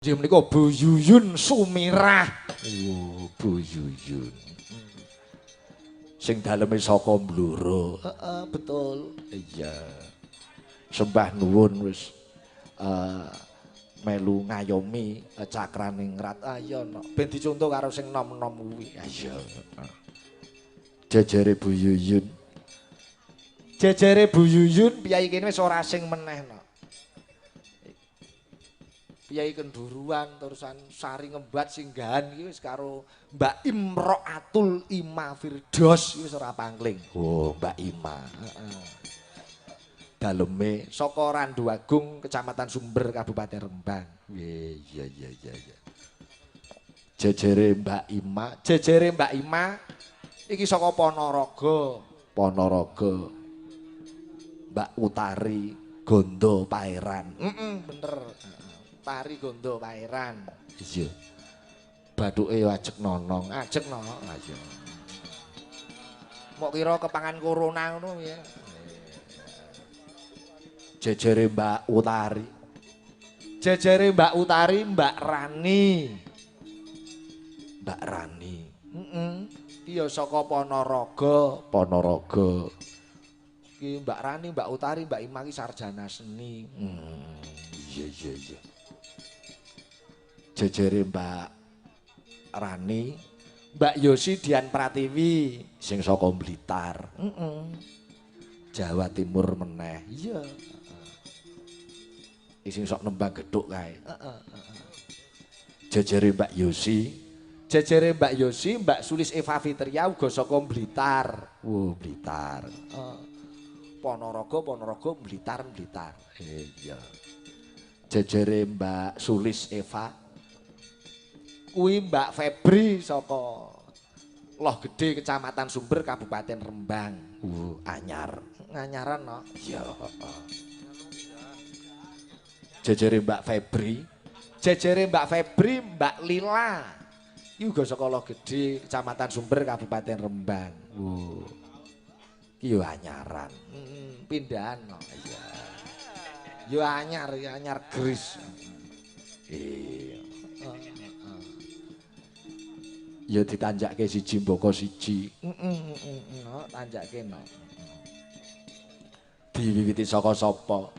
Inggih menika Bu Yuyun Sumirah. Oh, Bu Yuyun. Sing daleme saka Blora. Heeh, betul. Iya. Sembah nuwun wis melu ngayomi cakraningrat. Ayo no. Ben dicontoh karo sing nom-nom kuwi. Ayo. Jejere Bu Yuyun. Jejere Bu Yuyun piyayi kene wis ora sing meneh no. Piyayi Kenduruan terusan Sari Ngembat Singgahan iki wis karo Mbak Imroatul Ima Firdaus iki wis ora pangling. Oh, Mbak Ima. Heeh. Daleme saka Randu Agung, Kecamatan Sumber, Kabupaten Rembang. Iya iya iya iya. Jejere Mbak Ima, jejere Mbak Ima iki saka Ponorogo. Ponorogo. Mbak Utari Gondo Paeran. Heeh, bener. Tari Gondo Paeran. Iya. Bathuke ajeg nonong, ajeg no. Ayo. Mok kira kepangan corona ngono ya. Jejere Mbak Utari. Jejere Mbak Utari, Mbak Rani. Mbak Rani. Heeh. Iki ya saka Ponorogo, Ponorogo. Iki Mbak Rani, Mbak Utari, Mbak Ima iki sarjana seni. Iya iya iya. Jejere Mbak Rani, Mbak Yosi Dian Pratiwi sing saka Blitar. Heeh. Jawa Timur meneh. Iya. Iki sing sok nembang gethuk kae. Heeh, heeh. Jejere Mbak Yosi, jejere Mbak Yosi, Mbak Sulis Eva Fitria uga saka Blitar. Wo, Blitar. Heeh. Ponorogo, Ponorogo, Blitar, Blitar. Iya. Jejere Mbak Sulis Eva kuwi Mbak Febri saka Loh Gede, Kecamatan Sumber, Kabupaten Rembang. Anyar. Nganyaran no. Iya. Jejere Mbak Febri, jejere Mbak Febri, Mbak Lila. Iki uga saka Loh Gede, Kecamatan Sumber, Kabupaten Rembang. Iki yo anyaran. Pindahan no. Iya. Yo anyar, yo anyar gris. Iya. Ya ditanjakke siji mboko siji. Heeh, no, tanjakke no. Diwiwiti saka sapa?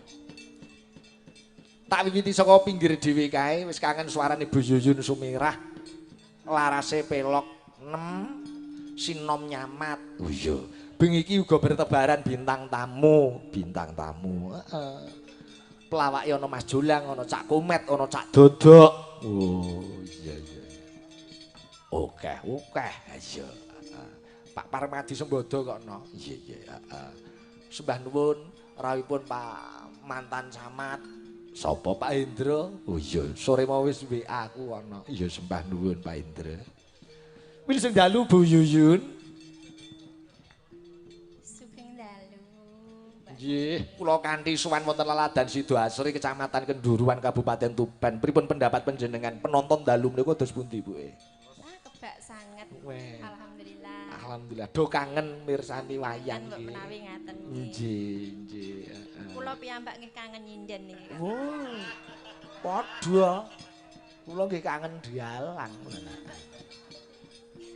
Tak wiwiti saka pinggir dhewe kae, wis kangen suarane Bu Yuyun Sumirah. Larase pelok 6, sinom nyamat. Oh iya. Bengi iki uga bertebaran bintang tamu, bintang tamu. Heeh. Pelawake ana Mas Jolang, ana Cak Komet, ana Cak Dodok. Oh iya iya. Oke, oke, ayo. Pak Parmadi Sembodo kok no. Iya iya, heeh. Sembah nuwun rawuhipun Pak mantan camat. Sapa Pak Hendro? Oh iya, sore mau wis WA aku ana. Iya, sembah nuwun Pak Hendro. Wilujeng dalu Bu Yuyun. Sugeng dalu. Nggih, kula kanthi sowan wonten Laladan Sidoasri, Kecamatan Kenduruan, Kabupaten Tuban. Pripun pendapat panjenengan penonton dalu menika dos pundi, Bu? Kebak sanget. Alhamdulillah. Alhamdulillah. Do kangen mirsani wayang nggih. Menawi ngaten nggih. Nggih, nggih. Kula piyambak nggih kangen nyinden niki. Oh. Padha. Kula nggih kangen dalang.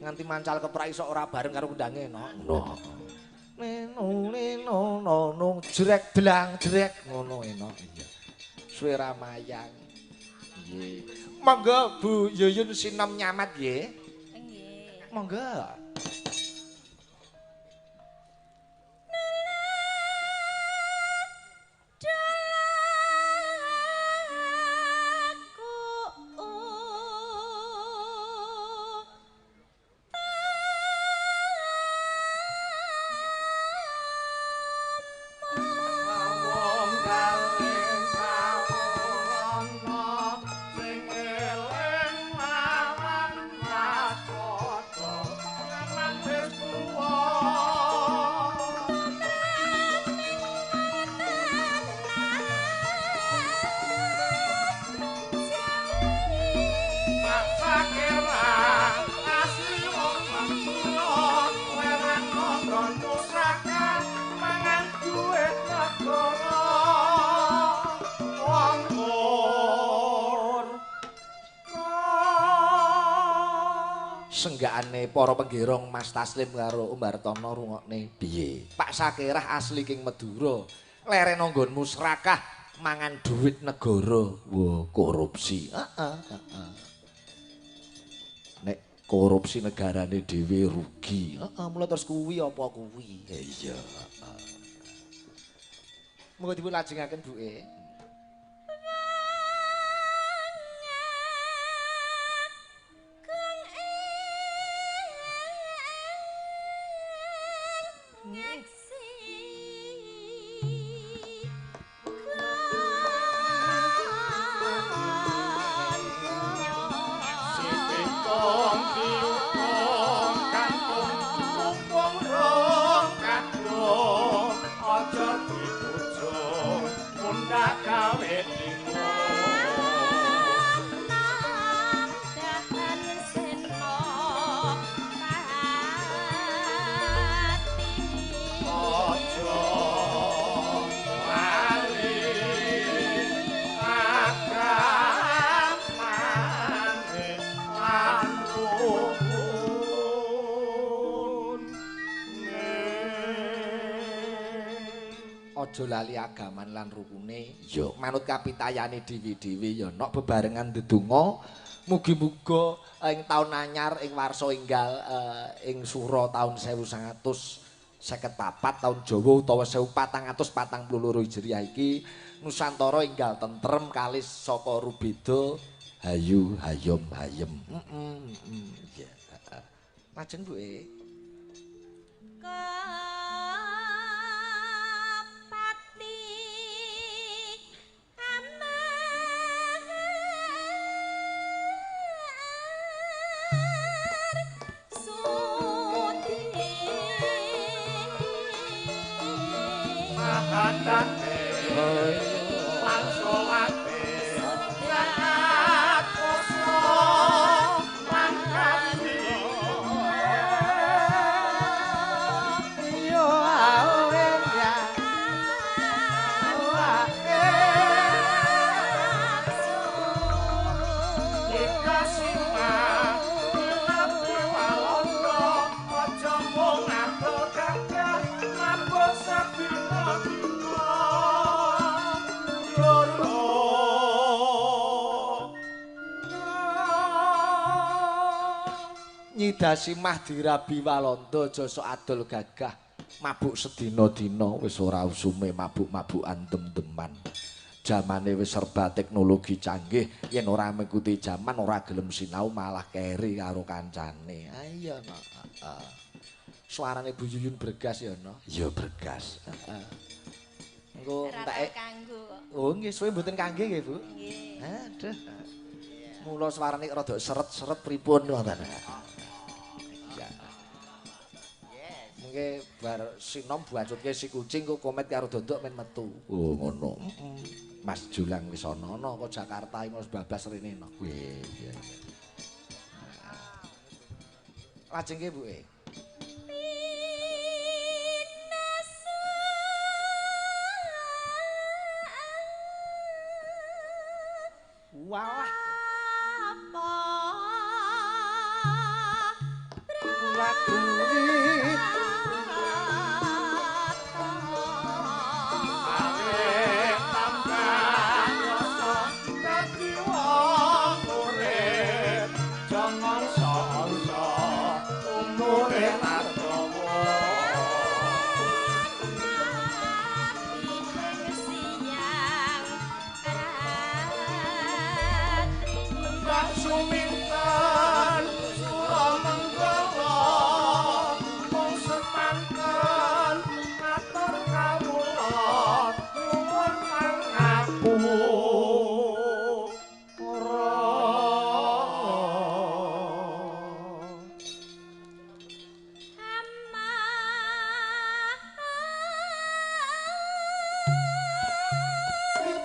Nganti mancal keprak iso ora bareng karo kundange no. No. Neno neno no jrek dlang jrek ngono enak. Iya. Suwe ra mayang. Nggih. Monggo Bu Yuyun sinom nyamat nggih. Nggih. Monggo. Sing eling lawan waspada. Senggakane para penggerong Mas Taslim karo Umbartono rungokne piye? Pak Sakerah asli king Madura. Lereno nggonmu serakah mangan duit negara. Wah, korupsi. Heeh, heeh. Nek korupsi negarane dhewe rugi. Heeh, mula terus kuwi apa kuwi? Iya, heeh. Monggo dipun lajengaken Buke. Aja lali agaman lan rukune. Ya manut kapitayane dhewe-dhewe ya nok bebarengan ndedonga mugi-muga ing taun anyar ing warsa enggal ing sura taun 1954 taun Jawa utawa 1442 Hijriah iki Nusantara enggal tentrem kalis saka rubeda hayu hayom hayem. Iya. Lajeng Bu e. Nyidasimah dirabi Walanda aja sok adol gagah mabuk sedina-dina wis ora usume mabuk-mabukan dem-deman. Jamane wis serba teknologi canggih, yen ora mengikuti jaman ora gelem sinau malah keri karo kancane. Ayo no. Heeh. Suarane Bu Yuyun bergas ya no. Ya bergas. Heeh. Engko enteke kanggo kok. Oh nggih suwe mboten kangge nggih Bu. Nggih. Aduh. Mula suarane rada seret-seret pripun ngoten. Mengke bar sinom buacutke si kucing kok komet karo dodok men metu. Oh ngono. Mas Julang wis ana kok Jakarta iki wis bablas rene no. Iya iya. Lajeng nggih Bu e. Walah.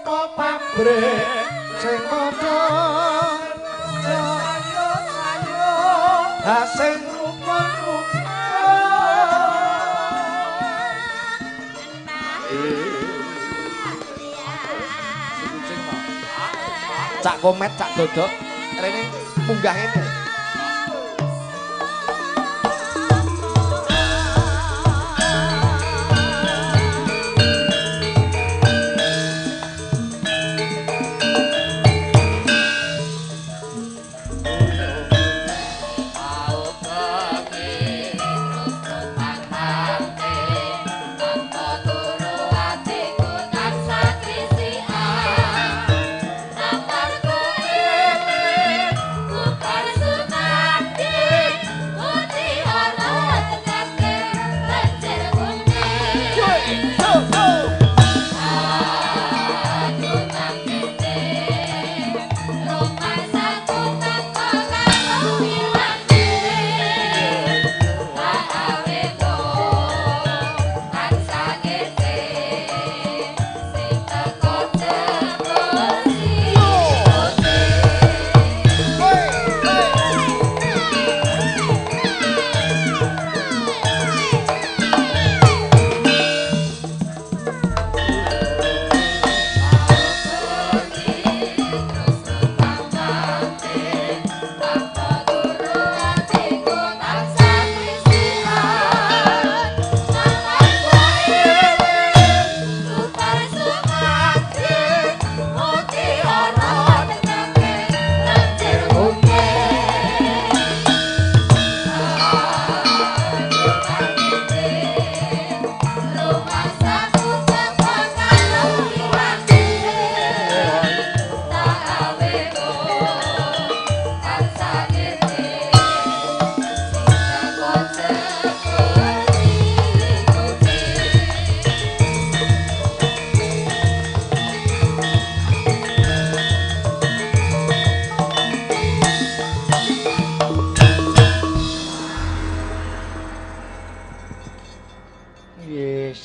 Apa Pabrik sing padha sayo-sayo ha sing rukun-rukun. Cak komet, cak dodok, rene munggah ngene.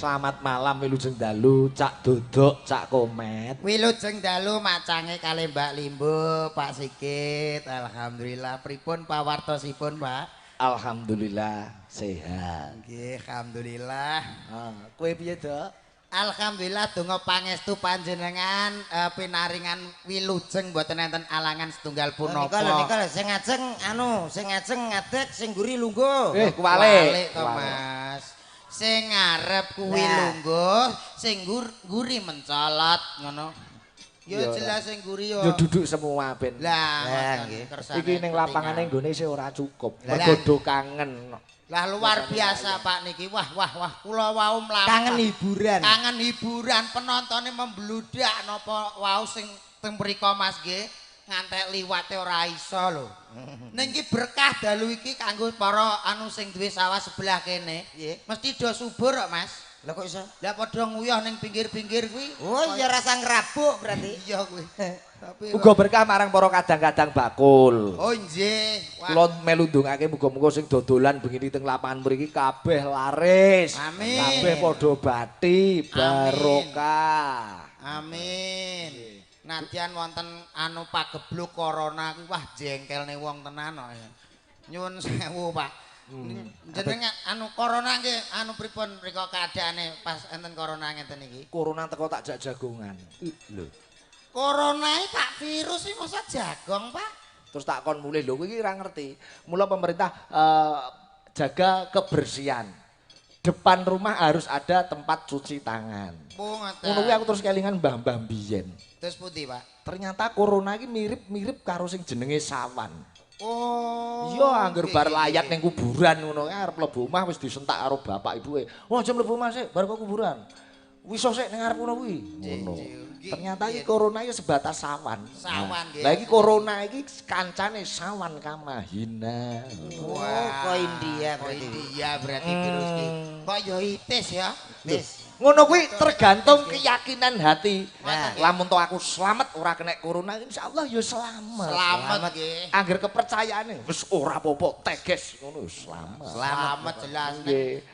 Selamat malam wilujeng dalu Cak Dodok, Cak Komet. Wilujeng dalu macange kalih Mbak Limbo, Pak Sigit. Alhamdulillah pripun pawartosipun, Pak? Alhamdulillah sehat. Nggih, alhamdulillah. Kowe piye, Dok? Alhamdulillah donga pangestu panjenengan pinaringan wilujeng mboten enten alangan setunggal punapa. Nika lho sing ngajeng anu, sing ngajeng ngadeg sing mburi lungguh. Kuwalik to, Mas. Sing ngarep kuwi lungguh, sing mburi mencolot ngono. Ya jelas sing mburi yo. Ya duduk semua ben. Lah nggih. Iki ning lapangane nggone isih ora cukup. Mergo do kangen. Lah luar biasa Pak niki. Wah wah wah kula wau mlampah. Kangen hiburan. Kangen hiburan penontone membludak napa wau sing teng mriko Mas nggih ngantek liwate ora iso lho. Ning iki berkah dalu iki kanggo para anu sing duwe sawah sebelah kene. Mesti do subur kok Mas. Lah kok iso? Lah padha nguyah ning pinggir-pinggir kuwi. Oh iya rasa ngrabuk berarti. Iya kuwi. Tapi uga berkah marang para kadang-kadang bakul. Oh nggih. Kula melu ndongake muga-muga sing dodolan bengi teng lapangan mriki kabeh laris. Amin. Kabeh padha bathi barokah. Amin. Nadyan wonten anu pagebluk corona kuwi wah jengkelne wong tenan kok. Nyuwun sewu, Pak. Jenengan anu corona nggih anu pripun mriko keadaane pas enten corona ngeten iki? Corona teko tak jak jagongan. Lho. Corona iki Pak virus iki masa jagong, Pak? Terus tak kon mulih lho kowe iki ora ngerti. Mula pemerintah jaga kebersihan. Depan rumah harus ada tempat cuci tangan. Ngono kuwi aku terus kelingan mbah-mbah biyen. Terus pundi, Pak? Ternyata corona iki mirip-mirip karo sing jenenge sawan. Oh. Iya angger bar layat ning kuburan ngono kae arep mlebu omah wis disentak karo bapak ibuke. Wah, aja mlebu omah sik, bar kok kuburan. Wis sik ning arep ngono kuwi. Ngono. Ternyata iki corona iki sebatas sawan. Sawan nggih. Lah iki corona iki kancane sawan kamahina. Wah, kok India berarti. India berarti virus iki. Kok ya itis ya? Wis. Ngono kuwi tergantung keyakinan hati. Lamun to aku slamet ora kena corona insyaallah ya slamet. Slamet nggih. Angger kepercayaane wis ora apa-apa teges ngono slamet. Slamet jelas.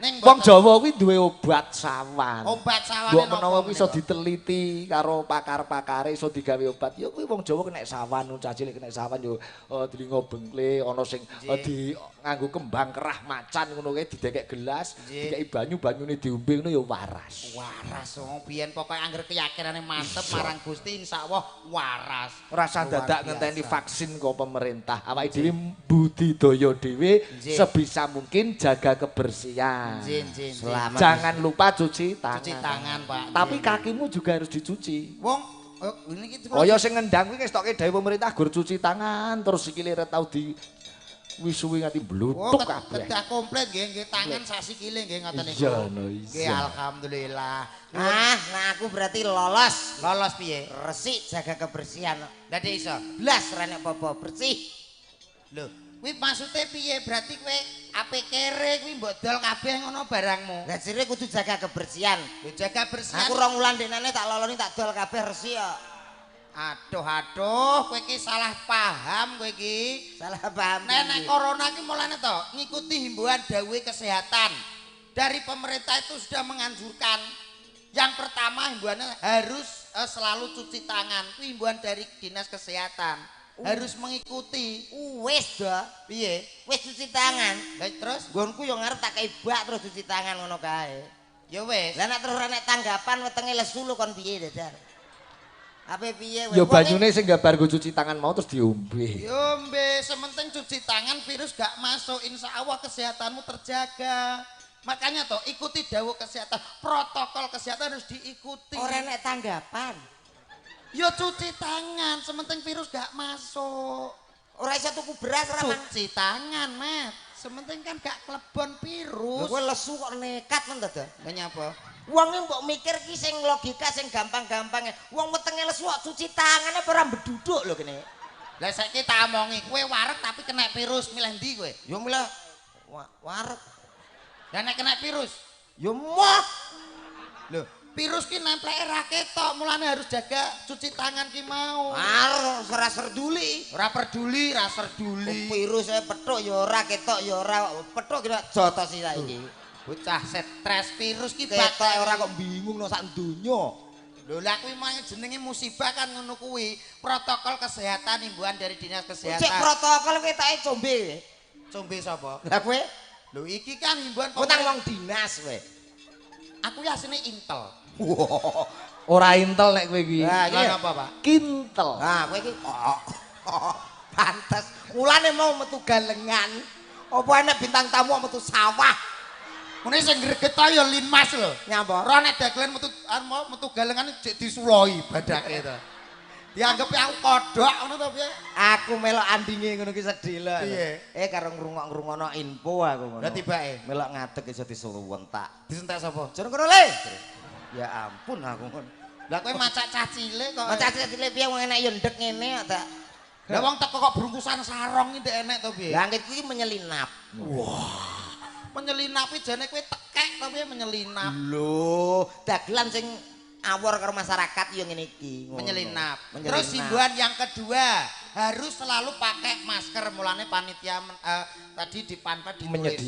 Ning wong Jawa kuwi duwe obat sawan. Obat sawane napa? Mbok menawa kuwi iso diteliti karo pakar-pakare iso digawe obat. Ya kuwi wong Jawa kena sawan, cah cilik kena sawan yo delingo bengkle ana sing di nganggo kembang kerah macan ngono kae didekek gelas, dikeki banyu, banyune diombe ngono ya waras. Waras wong biyen pokoke angger keyakinane mantep marang Gusti insyaallah waras. Ora usah dadak ngenteni vaksin kok pemerintah. Awake dhewe budidaya dhewe sebisa mungkin jaga kebersihan. Jangan lupa cuci tangan. Cuci tangan, Pak. Tapi kakimu juga harus dicuci. Wong niki kaya sing ngendang kuwi ngestoke dhewe pemerintah gur cuci tangan terus sikile ora tau di wisuwi nganti blutuk kabeh. Kedah komplit nggih, nggih tangan sak sikile nggih ngoten niku. Nggih alhamdulillah. Ah, nah aku berarti lolos. Lolos piye? Resik jaga kebersihan. Lah dek iso. Blas ra nek apa-apa bersih. Lho, kuwi maksude piye? Berarti kowe ape kere kuwi mbok dol kabeh ngono barangmu. Lah jere kudu jaga kebersihan. Lho jaga bersihan. Aku rong wulan deknane tak loloni tak dol kabeh resik kok. Aduh aduh, kowe iki salah paham kowe iki. Salah paham. Nek corona iki mulane to ngikuti himbauan dawuhe kesehatan. Dari pemerintah itu sudah menganjurkan. Yang pertama himbauannya harus selalu cuci tangan. Itu himbauan dari Dinas Kesehatan. Harus mengikuti. Wis do. Piye? Wis cuci tangan. Lah terus nggonku yo ngarep tak kei bak terus cuci tangan ngono kae. Ya wis. Lah nek terus ora nek tanggapan wetenge lesu lho kon piye dadar? Ape piye ya banyune sing gambar go cuci tangan mau terus diombe. Diombe, sementing cuci tangan virus gak masuk, insya Allah kesehatanmu terjaga. Makanya toh ikuti dawuh kesehatan, protokol kesehatan harus diikuti. Ora nek tanggapan. Ya cuci tangan, sementing virus gak masuk. Ora iso tuku beras ora mang. Cuci tangan, Mas. Sementing kan gak klebon virus. Lho kowe lesu kok nekat men to, Lha nyapa? Wong mbok mikir ki sing logika sing gampang-gampang. Wong wetenge lesu kok cuci tangane apa ora mbeduduk lho kene. Lah saiki tak omongi, kowe wareg tapi kena virus, milih ndi kowe? Ya milih wareg. Lah nek kena virus? Ya moh. Lho, virus ki nempleke ra ketok, mulane harus jaga cuci tangan ki mau. Arep ora serduli. Ora peduli, ora serduli. Virus e petuk ya ora ketok ya ora, petuk kira jotos saiki. Bocah stres virus ki Ketok ora kok bingung no sak donya. Lho lah kuwi mang jenenge musibah kan ngono kuwi. Protokol kesehatan himbauan dari Dinas Kesehatan. Cek protokol ketoke combe. Combe sapa? Lah kowe? Lho iki kan himbauan utang wong dinas kowe. Aku ya asline intel. Ora intel nek kowe iki. Lah Lah napa, Pak? Kintel. Nah, kowe iki pantes. Mulane mau metu galengan. Apa enek bintang tamu metu sawah? Mune sing greget ta ya Linmas lho. Nyapa? Ora nek dagelan metu metu galengan jek disuloi badake to. Dianggep aku kodhok ngono to piye? Aku melok andinge ngono ki sedih lho. Piye? Karo ngrungok-ngrungokno info aku ngono. Lah tibake melok ngadeg iso disuwentak. Disentak sapa? Jan kono le. Ya ampun aku ngono. Lah kowe macak cah cilik kok. Macak cah cilik piye wong enek yo ndek ngene kok tak. Lah wong teko kok brungkusan sarong iki ndek enek to piye? Lah angkit kuwi menyelinap. Wah. Menyelinap iki jane kowe tekek to piye menyelinap? Lho, dagelan sing awor karo masyarakat yo ngene iki. Menyelinap. Terus himbauan yang kedua, harus selalu pakai masker. Mulane panitia tadi di panpet ditulis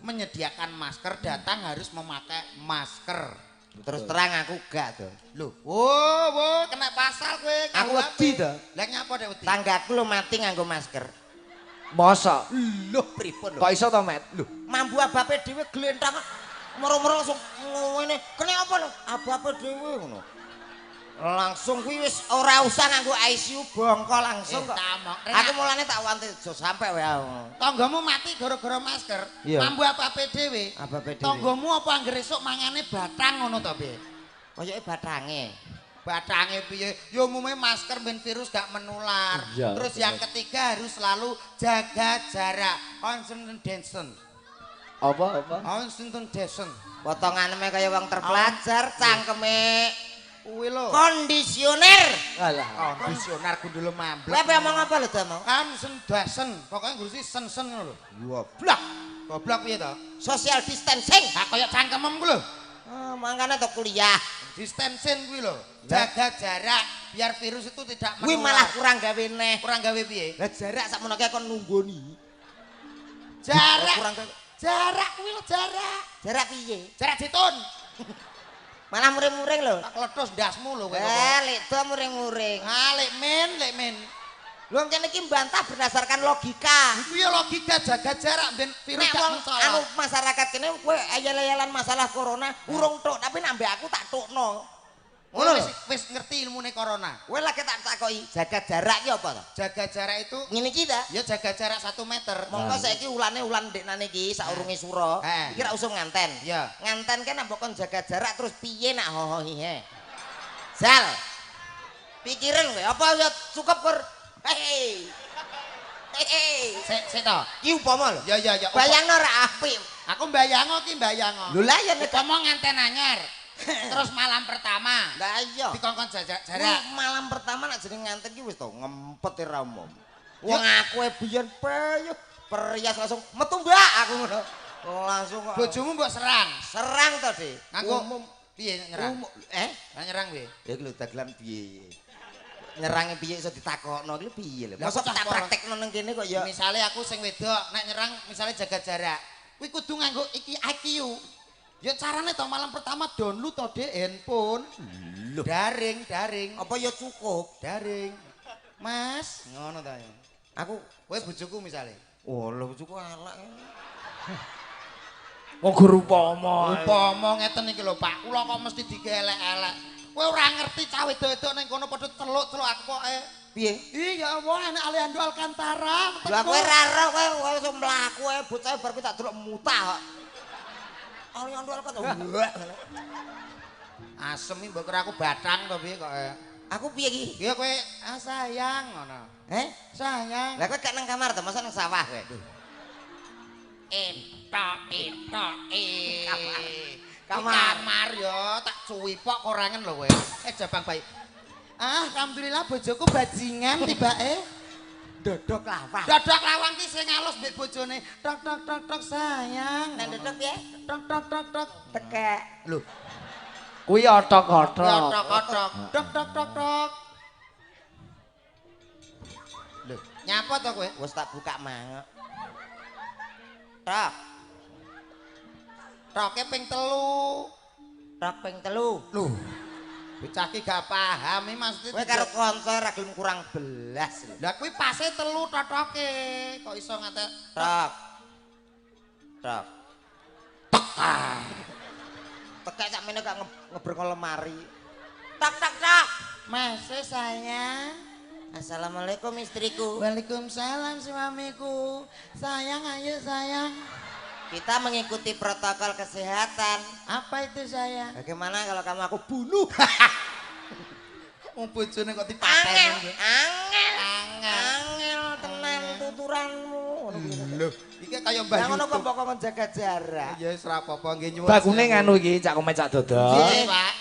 menyediakan masker, datang harus memakai masker. Terus terang aku gak to. Lho, wo kena pasal kowe. Aku wedi to. Lah nyapa dek wedi? Tanggaku lho mati nganggo masker. Mosok? Lho pripun lho? Kok iso to, Met? Lho, mambu abape dhewe glentang moro-moro langsung ngene. Kene apa lho? Abape dhewe ngono. Langsung kuwi wis ora usah nganggo ICU bongko langsung kok. Aku mulane tak wanti aja sampe wae aku. Tanggamu mati gara-gara masker. Mambu abape dhewe. Abape dhewe. Tanggamu apa anggere esuk mangane batang ngono to piye? Koyoke batange. Batange piye? Ya umume masker ben virus gak menular. Iya, terus yang ketiga harus selalu jaga jarak. Konsentrasi. Apa? Konsentrasi. Potongane kaya wong terpelajar, cangkeme kuwi lho. Kondisioner. Alah, kondisioner gundul mamblek. Kowe apa omong apa lho, Damo? Konsentrasi. Pokoke ngurusi sen-sen ngono lho. Goblok. Goblok piye to? Social distancing. Ha kaya cangkemem ku lho. Ah, mangkane to kuliah. Distancing kuwi lho. Jaga jarak biar virus itu tidak menular. Kuwi malah kurang gawe neh. Kurang gawe piye? Lah jarak sakmono kae kon nunggoni. Jarak. Kurang jarak kuwi lho jarak. Jarak piye? Jarak jitun. Malah muring-muring lho. Tak kletus ndasmu lho kowe. Eh, lek do muring-muring. Ah, lek men. Lho kene iki mbantah berdasarkan logika. Iku ya logika jaga jarak ben virus nek gak wong mencolot. Anu masyarakat kene kowe ayel-ayelan masalah corona urung tok, tapi nek ambek aku tak tukno. Ngono wis ngerti ilmune corona. Kowe lagi tak takoki, jaga jarak ki apa to? Jaga jarak itu ngene iki ta? Ya jaga jarak 1 meter. Mongko saiki ulane ulan ndeknane iki saurunge sura. Iki ra usum nganten. Iya. Nganten kan mbok kon jaga jarak terus piye nak hohohihe. Zal. Pikiran kowe apa ya cukup kur. Hei. Hei. Sik sik to. Ki upama lho. Ya ya ya. Bayangno ra apik. Aku mbayangno ki mbayangno. Lho lah ya nek upama nganten anyar. Terus malam pertama. Lah iya. Dikongkon jarak. Malam pertama nek jeneng nganten ki wis to ngempet ra umum. Wong aku e biyen peyuh perias langsung metu Mbak aku ngono. Langsung kok. Bojomu mbok serang. Serang to, Dik. Nganggo umum piye nyerang? Eh? Lah nyerang piye? Ya iki lho dagelan piye. Nyerange piye iso ditakokno iki piye lho. Mosok tak praktekno nang kene kok ya. Misale aku sing wedok nek nyerang misale jaga jarak. Kuwi kudu nganggo iki IQ. Ya carane to malam pertama download to Dik handphone. Lho. Daring, daring. Apa ya cukup? Daring. Mas, ngono ta ya. Aku kowe bojoku misale. Oh, lho bojoku elek. Wong guru upama. Upama ngeten iki lho, Pak. Kula kok mesti digelek-elek. Kowe ora ngerti cah wedok-wedok ning kono padha celuk-celuk aku pokoke. Piye? Ih ya Allah, enek Alejandro Alcantara. Lah kowe ora roh kowe wis mlaku ae bocah bar kuwi tak delok mutah kok. Alejandro Alcantara. Asem iki mbok kira aku batang to piye kok. Aku piye iki? Ya kowe ah sayang ngono. Eh? Sayang. Lah kowe gak nang kamar to, masa nang sawah kowe? Entok entok kamar. Kamar ya tak cuwipok korangen lho kowe. Jabang baik. Ah, alhamdulillah bojoku bajingan tibake. Dodok lawang. Dodok lawang ki sing alus mbek bojone. Tok tok tok tok sayang. Nang dodok piye? Tok tok tok tok. Tekek. Lho. Kuwi otok-otok. Otok-otok. Tok tok tok tok. Lho, nyapa to kowe? Wis tak buka mangok. Tok. Toke ping 3. Tok ping 3. Lho. Bocah ki gak paham iki maksudnya. Kowe karo kanca ora gelem kurang belas lho. Lah kuwi pase 3 totoke. Kok iso ngantek tok. Tok. Tek. Tekek sakmene gak ngebrek lemari. Tok tok tok. Masuk sayang. Assalamualaikum istriku. Waalaikumsalam suamiku. Sayang ayo sayang. Kita mengikuti protokol kesehatan. Apa itu sayang? Bagaimana kalau kamu aku bunuh? Wong bojone kok dipateni. Angel. Angel tenan tuturanmu. Lho, iki kaya Mbah. Lah ngono kok mbok kon jaga jarak. Ya wis ora apa-apa nggih nyuwun. Bakune nganu iki Cak Komet Cak Dodo. Nggih, Pak.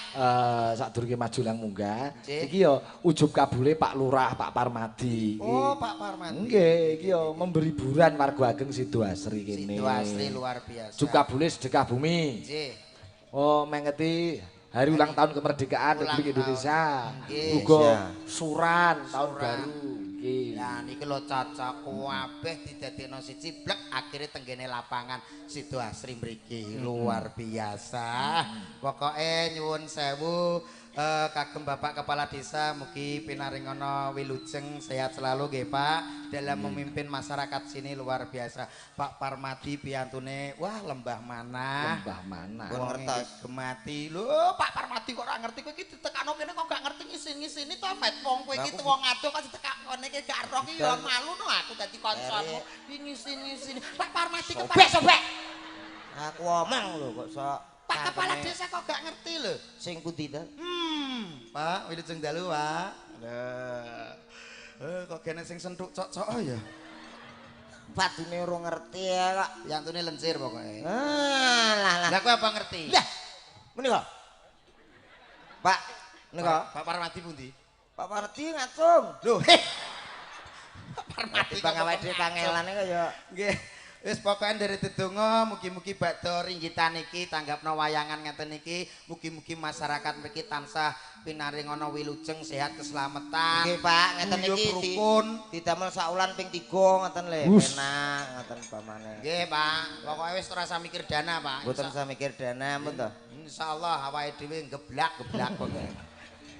Sadurunge maju lang munggah. Iki ya ujub kabule Pak Lurah, Pak Parmadi. Oh, Pak Parmadi. Nggih, iki ya memberi hiburan warga ageng Sidoasri kene. Sidoasri luar biasa. Ujub kabule sedekah bumi. Nggih. Oh, mengeti hari ulang tahun kemerdekaan Republik Indonesia. Uga suran tahun baru. Nggih. Lah niki lho cocok kabeh didadekno siji blek akhire tenggene lapangan Sidoasri mriki. Luar biasa. Pokoke nyuwun sewu kagem Bapak Kepala Desa mugi pinaringono wilujeng sehat selalu nggih Pak dalam memimpin masyarakat sini luar biasa. Pak Parmadi piyantune wah lembah manah. Lembah manah. Pun ngertos gemati. Lho Pak Parmadi kok ora ngerti kowe iki ditekakno kene kok gak ngerti ngisin-ngisini to Met wong kowe iki wong adoh kok ditekakno iki gak roh iki ya malu no aku dadi kancamu. Iki ngisin-ngisini. Pak Parmadi sobek-sobek. Aku omong lho kok sok Pak Kepala Desa kok gak ngerti lho. Sing pundi ta? Pak, wilujeng dalu, Pak. Lah. Kok kene sing senthuk cok-cok ya. Padune ora ngerti ya kok. Yantune lencir pokoke. Ah, lah lah. Lah kowe apa ngerti? Lah. Menika. Pak, menika. Pak Parmadi pundi? Pak Parmadi ngacung. Lho, heh. Pak Parmadi bang awake dhewe kangelane kaya nggih. Wis pokoke ndere dedonga mugi-mugi bakda ringgitan iki tanggapno wayangan ngeten iki mugi-mugi masyarakat mriki tansah pinaringono wilujeng sehat keselamatan. Nggih Pak, ngeten iki didamel saulan ping 3 ngoten lho, enak ngoten pamane. Nggih Pak, pokoke wis ora usah mikir dana Pak. Mboten usah mikir dana mun to. Insyaallah awake dhewe geblak-geblak pokoke.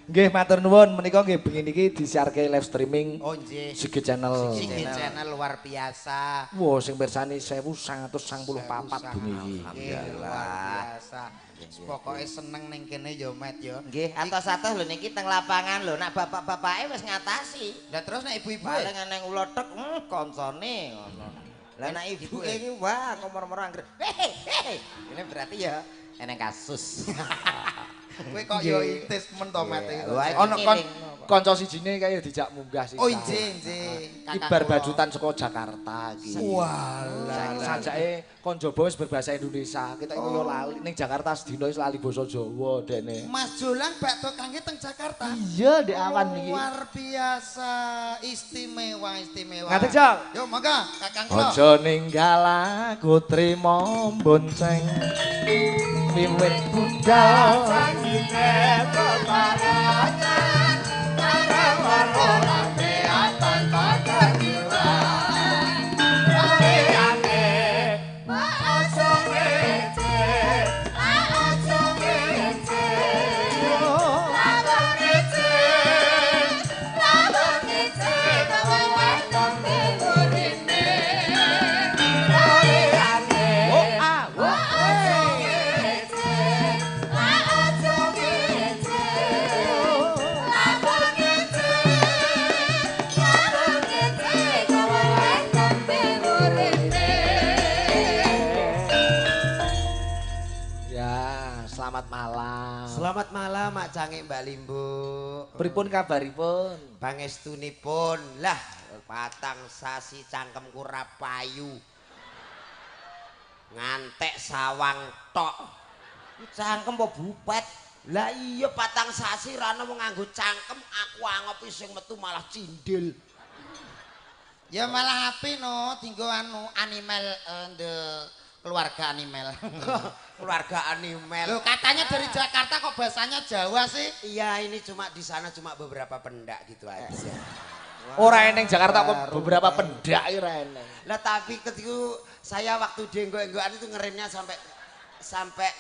Nggih matur nuwun menika nggih bengi niki disiarke live streaming. Oh nggih. Sigi Channel. Sigi Channel luar biasa. Wah sing pirsani 1194 bengi iki. Alhamdulillah luar biasa. Pokoke seneng ning kene ya Met ya. Nggih, atos-atos lho niki teng lapangan lho nek bapak-bapake wis ngatasi. Lah terus nek ibu-ibu paling eneng ulotek koncone ngono. Lah nek ibuke iki wah ngomor-mor angger. Ini berarti ya eneng kasus. Kowe kok yo intis men to Met iki. Ono kanca sijine kaya dijak munggah sih. Oh nggih nggih. Iki bar bajutan saka Jakarta iki. Walah. Sajake kon jaba wis berbahasa Indonesia. Kita iki yo lali ning Jakarta sedina wis lali basa Jawa dene. Mas Jolang bakdo kangge teng Jakarta. Iya ndek awan iki. Luar biasa, istimewa istimewa. Ngadeg, Jong. Yo monggo Kakang kula. Aja ninggal aku trimo bonceng. Wiwit budal sanggine peparangan para ramean tanpa kejuan rameane aja ngece aja ngece lawan ngece lawan ngece kawan weton murine rameane oh ah Selamat malam. Selamat malam Mak Cangik Mbak Limbu. Pripun kabaripun? Pangestunipun. Lah, patang sasi cangkemku ra payu. Ngantek sawang tok. Cangkem apa bupet? Lah iya patang sasi ra ono nganggo cangkem, aku angopi sing metu malah cindil. Ya malah api no, dinggo anu animal the keluarga animal. Keluarga animal. Loh, katanya dari Jakarta kok bahasanya Jawa sih? Iya, ini cuma di sana cuma beberapa pendak gitu aja. Ora eneng Jakarta kok beberapa pendak ora eneng. Lah tapi ketika saya waktu denggo-enggoan itu ngeremnya sampai Sampai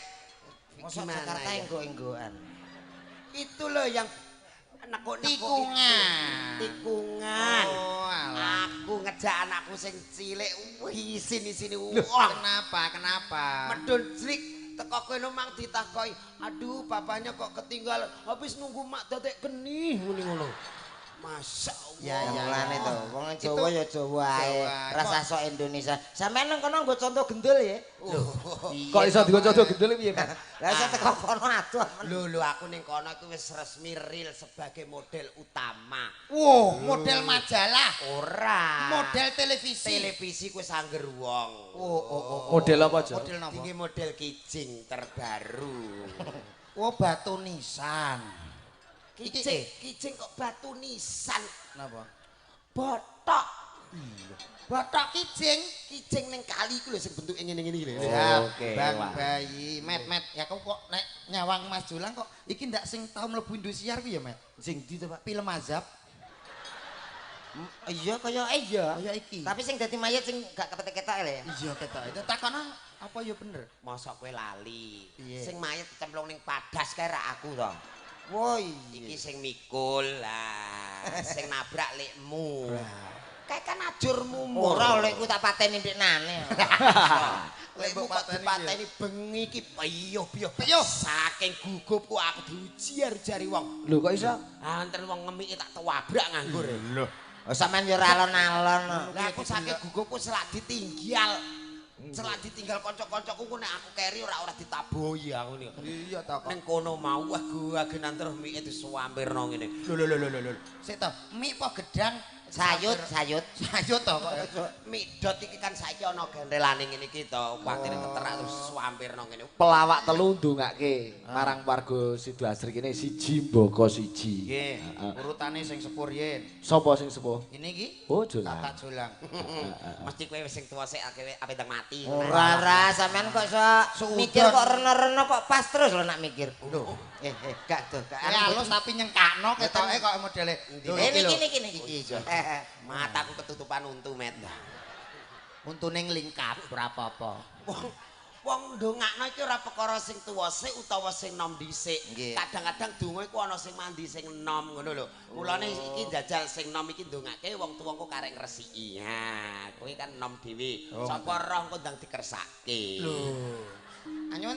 mosok gimana Jakarta ya? enggo-enggoan. Itu loh yang nekuk-nekuk Tikungan. Tikungan. Oh, alah. Aku ngejak anakku sing cilik wih sini-sini wong. Kenapa? Kenapa? Medun jlik teko kono mang ditakoki, "Aduh, papanya kok ketinggalan. Habis nunggu mak datek geni ngene ngono." Masya Allah. Ya, ya, Mulane ya. to, wong Jawa ya Jawa ae, rasa sok Indonesia. Sampeyan nang kono nggo contoh gendul ya. Kok iso digo contoh gendul piye, Mas? Lah iso teko kono adoh. Lho lho aku ning kono iku wis resmi real sebagai model utama. Wow, model majalah. Ora. Model televisi. Televisi kuwi sangger wong. Oh, oh, oh. Model apa, Jo? Model napa? Iki model kijing terbaru. Oh, batu nisan. Kijing, kijing kok batu nisan. Napa? Botok. Botok kijing. Kijing ning kali iku lho sing bentuke ngene-ngene iki lho. Oke, Bang Bayi, Met, Met. Ya aku kok nek nyawang Mas Jolang kok iki ndak sing tau mlebu Indosiar kuwi ya, Met? Sing ndi to, Pak? Film Azab. Iya kaya iya. Kaya iki. Tapi sing dadi mayit sing gak kepetek-ketok lho ya. Iya ketok. Itu takono apa ya bener? Mosok kowe lali. Piye? Sing mayit cemplung ning padas kae rak aku to. Woi, iki sing mikul lah, sing nabrak lekmu. Kae kan ajur mumur. Ora olehku tak pateni ndeknane. Lekmu kok dipateni bengi iki piyuh-piyuh. Saking gugupku aku diujiar-jari wong. Lho kok iso? Ah enten wong ngemiki tak tawabrak nganggur. Lho. Oh sampean yo ora alon-alon. Lah aku saking gugupku selak ditinggal. Selak ditinggal kanca-kancaku ku nek aku keri ora ditabohi aku niku. Iya ta kok. Ning kono mau wah gua genan terus mike disuwampirno ngene. Lho lho lho lho lho. Sik to, mie apa gedang? Sayut, sayut. Sayut to kok. Mie dot iki kan saiki ana gendelane ngene iki to, kuwatire keterak terus suwampirno ngene. Pelawak telu ndongake marang warga Sidoasri kene siji mbaka siji. Nggih, urutane sing sepuh riyen. Sapa sing sepuh? Ini iki? Oh, Jolang. Kakak Jolang. Mesti kowe wis sing tuwa sik ape ndang mati. Ora ora sampean kok iso mikir kok rena-rena kok pas terus lho nak mikir. Lho, gak tuh, gak halus tapi nyengkakno ketoke kok modele. Niki niki niki. Mataku ketutupan untu, Met. Untune nglingkap ora apa-apa. Wong ndongakno iki ora perkara sing tuwa sik utawa sing nom dhisik. Kadang-kadang donga iku ana sing mandi sing nom ngono lho. Mulane iki njajal sing nom iki ndongake wong tuwa engko karek ngresiki. Ha, kowe kan nom dhewe. Sapa roh engko ndang dikersake. Lho.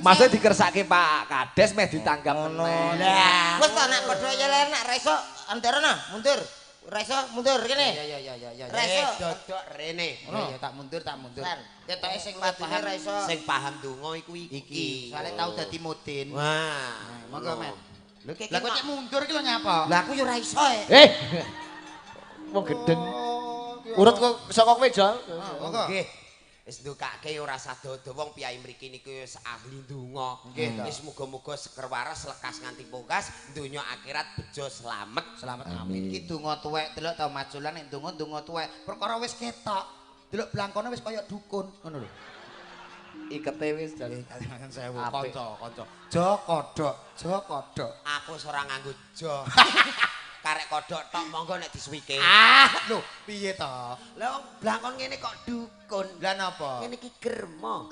Masa dikersake Pak Kades meh ditanggap meneh. Lah, wis ta nek padha ya nek ra iso antarana mundur. Ra iso mundur kene. Iya iya iya iya. Ra iso dodok rene. Iya tak mundur tak mundur. Ketoke sing paham ra iso. Sing paham donga iku iki. Soale tau dadi mudin. Wah, monggo Met. Lho kok Lah kok cek mundur iki lho nyapa? Lah aku yo ra iso e. Wong gedeng. Urut kok saka kowe, Jol. Monggo. Nggih. Wis ndukake ora sadodo wong piyai mriki niku wis ahli ndonga. Wis muga-muga seger waras lekas nganti pungkas, donya akhirat bejo slamet. Slamet amin. Iki donga tuwek delok ta Mas Jolang nek ndonga ndonga tuwek. Perkara wis ketok. Delok blangkone wis kaya dukun ngono lho. Ikete wis jan. Kalimantan sewu kanca kanca. Jo kodhok, jo kodhok. Aku wis ora nganggo jo. Karek kodhok tok monggo nek disuwike. Ah, lho piye to? Lah wong blangkon ngene kok dukun. Lah napa? Ngene iki germo.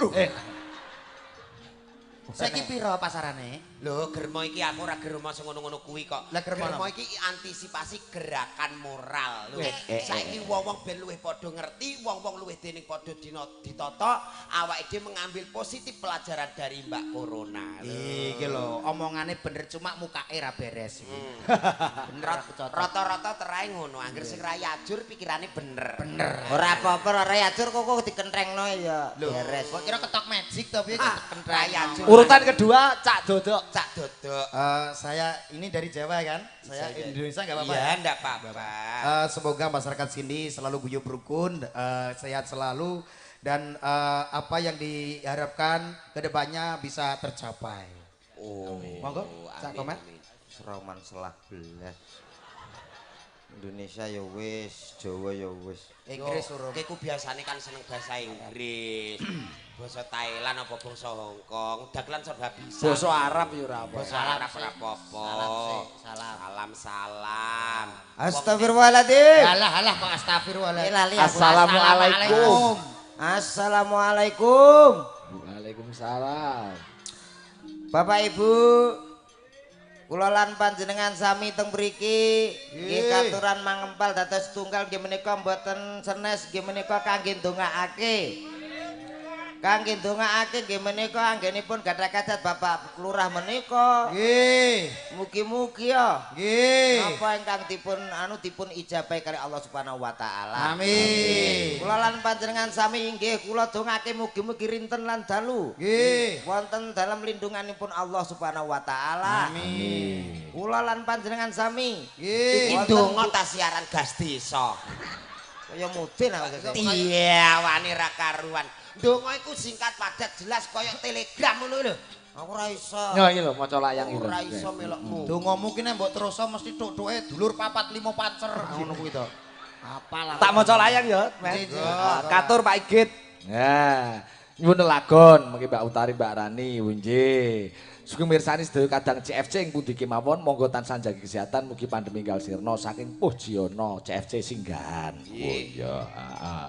Saiki pira pasarane? Lho, germo iki aku ora germo sing ngono-ngono kuwi kok. Lah germo iki antisipasi gerakan moral. Lho, saiki wong-wong ben luwih padha ngerti, wong-wong luwih dening padha ditata, awake dhewe mengambil positif pelajaran dari Mbak Corona. Iki lho, omongane bener cuma mukake ra beres iki. Bener aku cocok. Rata-rata terae ngono, angger sing ra yajur pikirane bener. Bener. Ora apa-apa ora yajur kok kok dikentrengno ya beres. Kok kira ketok magic to piye kentreng. Urutan kedua Cak Dodok. Cak Dodok. Saya ini dari Jawa kan? Saya Indonesia enggak apa-apa. Iya, enggak apa-apa. Semoga masyarakat sini selalu guyub rukun, sehat selalu dan apa yang diharapkan ke depannya bisa tercapai. Oh. Monggo, Cak Komet. Seroman selah belas. Indonesia ya wis, Jawa ya wis. Inggris urung. Kowe ku biasane kan seneng bahasa Inggris. Basa Thailand apa basa Hong Kong, dagelan serba bisa. Basa Arab ya ora apa. Basa Arab ora apa-apa. Salam Salam salam. Astagfirullahaladzim. Alah alah kok astagfirullahaladzim. Lali aku. Assalamualaikum. Assalamualaikum. Waalaikumsalam. Bapak Ibu, kula lan panjenengan sami teng mriki nggih katuran mangempal dados tunggal nggih menika mboten senes nggih menika kangge ndongaake. Kangge ndongaake nggih menika anggenipun gadah kajat Bapak Lurah menika. Nggih. Mugi-mugi ya. Nggih. Napa ingkang dipun anu dipun ijabahi kali Allah Subhanahu wa taala. Amin. Kula lan panjenengan sami inggih kula dongake mugi-mugi rinten lan dalu. Nggih. Wonten dalem lindunganipun Allah Subhanahu wa taala. Amin. Kula lan panjenengan sami. Nggih. Iki donga ta siaran gas desa. Kaya mudin aku. Iya, wani ra karuan. Donga iku singkat padat jelas kaya telegram ngono lho. Aku ora iso. Yo iki lho maca layang iki. Ora iso melokmu. Dongamu ki nek mbok terusa mesti tuk-tuke dulur 4 5 pancer ngono kuwi to. Apal. Tak maca layang ya, Men. Katur Pak Igit. Nah, nyuwun lagon mengki Mbak Utari Mbak Rani nggih. Sugeng mirsani sedaya kadang CFC ing pundi kemawon monggo tansah jaga kesehatan mugi pandemi enggal sirna saking Pujiana CFC Singgahan. Oh iya, heeh.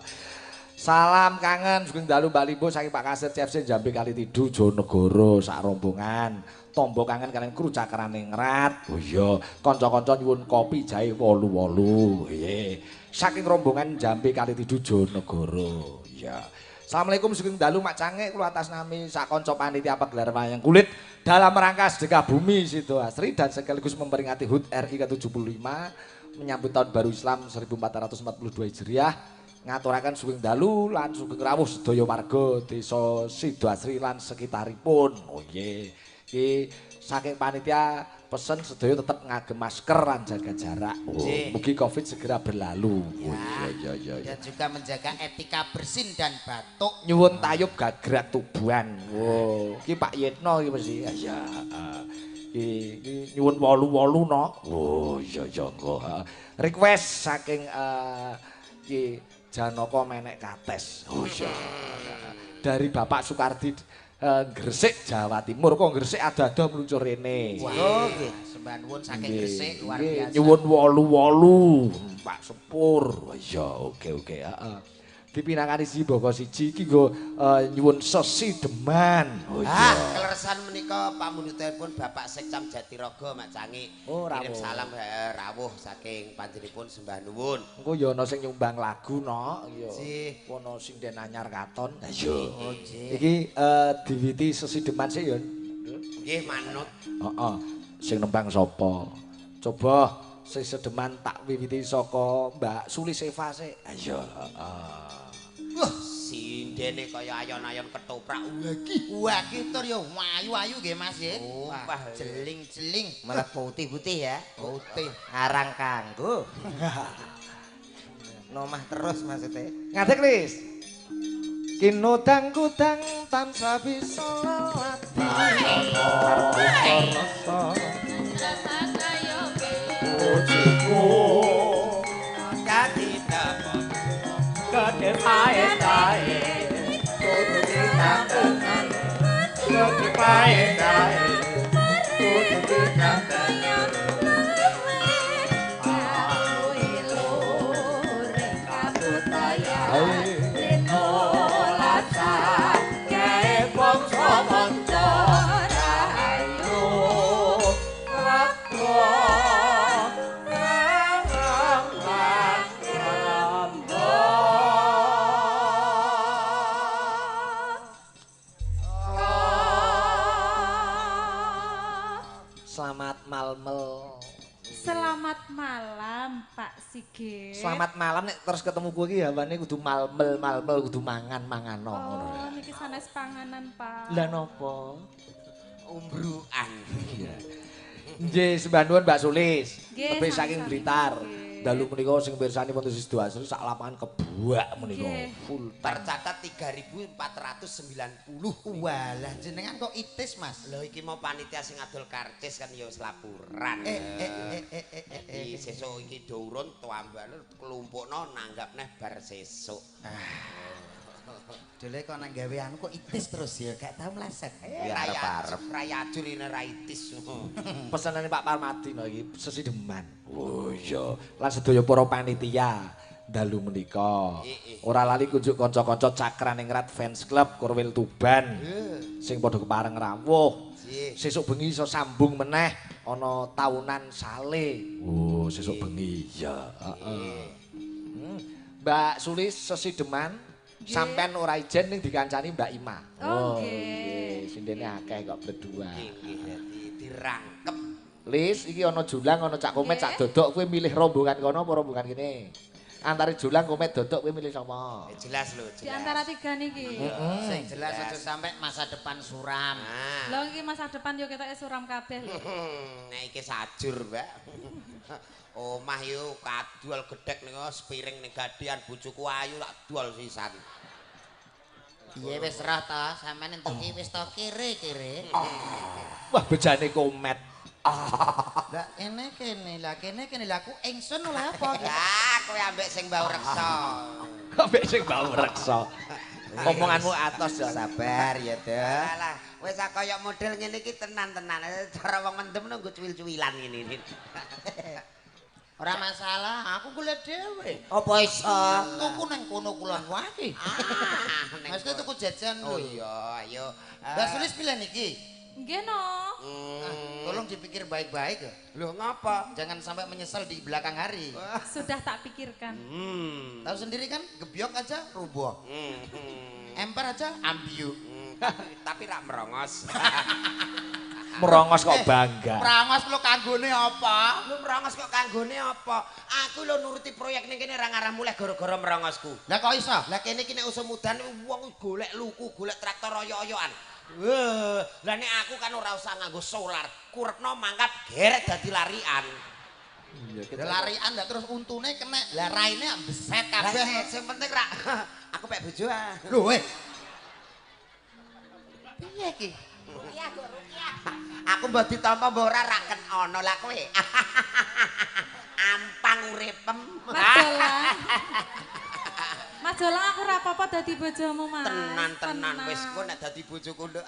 Salam kangen sugeng dalu Mbak Limbo saking Pak Kasir CFC Jambe Kalitidu Jonegoro sak rombongan. Tombo kangen kalian kru cakrane ngrat. Oh iya, kanca-kanca nyuwun kopi jahe 88. Nggih. Saking rombongan Jambe Kalitidu Jonegoro. Iya. Assalamualaikum sugeng dalu Mak Cangik kula atas nami sak kanca panitia pagelaran wayang kulit dalam rangka sedekah bumi Sidoasri dan sekaligus memperingati HUT RI ke-75 menyambut tahun baru Islam 1442 Hijriah. Ngaturaken sugeng dalu lan sugeng rawuh sedaya warga desa Sidoasri lan sekitaripun. Oh nggih. Iki saking panitia pesen sedaya tetep ngagem masker lan jaga jarak. Oh, mugi Covid segera berlalu. Oh iya iya iya. Dan juga menjaga etika bersin dan batuk. Nyuwun tayub gagrak tubuhan. Oh, iki Pak Yetno iki mesti. Iya. Iki nyuwun 88 no. Oh iya iya engko. Request saking iki Janaka Menek Kates. Oh iya. Dari Bapak Soekardi Gresik Jawa Timur. Kok Gresik ada-ada meluncur rene. Wah, nggih. Sembah nuwun saking Gresik luar biasa. Nyuwun 88 Pak Sepur. Oh iya, oke oke, heeh. Dipinangkani siji baka siji iki nggo nyuwun sesideman. Oh iya. Keleresan menika pamundhutanipun Bapak Sekcam Jatiraga Mak Cangik. Oh, kirim salam rawuh saking panjenenganipun sembah nuwun. Engko ya ana sing nyumbang lagu no, ya. Ana sing den anyar katon. Ha iya. Oh, iki diwiti sesideman sik ya. Nggih manut. Heeh. Sing nembang sapa? Coba sesideman tak wiwiti saka Mbak Sulis Eva sik. Ha iya, heeh. Wah, sindene kaya ayon-ayon ketoprak lagi. Wah, ki tur ya ayu-ayu nggih Mas nggih. Wah, jeling-jeling, malah putih-putih ya. Putih. Arang kanggo. Nomah terus maksudnya. Ngadeg, Lis. Kinudang-kudang tansah bisa lelati. Rasa pujiku gede pae-pae kudu ditatengan gede pae-pae kudu ditatengan Sigit. Selamat malam nek terus ketemu kowe iki hawane kudu malmel-malmel kudu mangan-mangano ngono. Oh, niki sanes panganan, Pak. Lah napa? Umbrukan. Iya. Nggih, sembah nuwun Mbak Sulis. Tebih saking Blitar. Dalu menika sing pirsani wonten Sidoasri sak lapangan kebuak menika full tercatat 3490. Walah jenengan kok itis Mas. Lho iki mau panitia sing adol karcis kan ya wis laporan. Iki sesuk iki do urun tambane klumpukno nanggap neh bar sesuk. Dole kok nang gawe anu kok itis terus ya gak tau meleset. Arep-arep rayajur ini ra itis. Pesenane Pak Parmadi no iki sesideman. Oh iya, lan sedaya para panitia dalu menika. Ora lali kunjuk kanca-kanca Cakraningrat Fans Club Korwil Tuban sing padha kepareng rawuh. Sesuk bengi iso sambung meneh ana taunan sale. Oh, sesuk bengi. Ya, heeh. Mbak Sulis sesideman sampean ora ijen ning dikancani Mbak Ima. Oh, nggih. Sindene akeh kok berdua. Nggih, dadi dirangkep. Lis, iki ana Julang, ana Cak Komet, Cak Dodok, kowe milih rombongan kono apa rombongan kene? Antara Julang, Komet, Dodok kowe milih sapa? Jelas lho, jelas. Di antara tiga niki. Sing jelas aja sampe masa depan suram. Lho iki masa depan yo ketoke suram kabeh lho. Nek iki sajur, Mbak. Omah yo kadol gedhek ning sepiring ning gadean bojoku ayu tak dol sisan. Piye wis roh ta, sampean entuk iki wis to kere-kere. Wah, bejane Komet. Lah kene kene, lah kene kene, lah aku ingsun oleh apa? Lah kowe ambek sing bau reksa. Ambek sing bau reksa. Omonganmu atos ya. Sabar ya, Dok. Alah, wis kaya model ngene iki tenan-tenan. Cara wong mendem nunggu cuwil-cuwilan ngene iki. Ora masalah, aku golek dhewe. Apa iso? Tuku nang kono kulon wae. Mesti tuku jajan lho. Oh iya, ayo. Mbak Sulis pilih niki. Nggih no. Tolong dipikir baik-baik ya. Loh ngapa? Jangan sampai menyesal di belakang hari. Sudah tak pikirkan. Tahu sendiri kan, gebyok aja rubuh. Emper aja ambiu. Tapi rak merongos. Merongos kok bangga. Merongos lho kanggone apa? Lho merongos kok kanggone apa? Aku lho nuruti proyek ning kene ra ngarah mulih gara-gara merongosku. Lah kok iso? Lah kene iki nek usum udan wong golek luku, golek traktor oyo-oyoan. Wah, lah nek aku kan ora usah nganggo solar, kurepno mangkat geret dadi larian. Iya, larian lah terus untune kena, lah raine beset kabeh. Sing penting rak aku pek bojo ah. Lho weh. Piye iki? Rukiah kok rukiah. Aku mbok ditampa mbok ora rak ken ana lah kowe. Ampang uripem. Mas Jolang. Mas Jolang aku ora apa-apa dadi bojomu, Mas. Tenan-tenan wis kowe nek dadi bojoku nduk.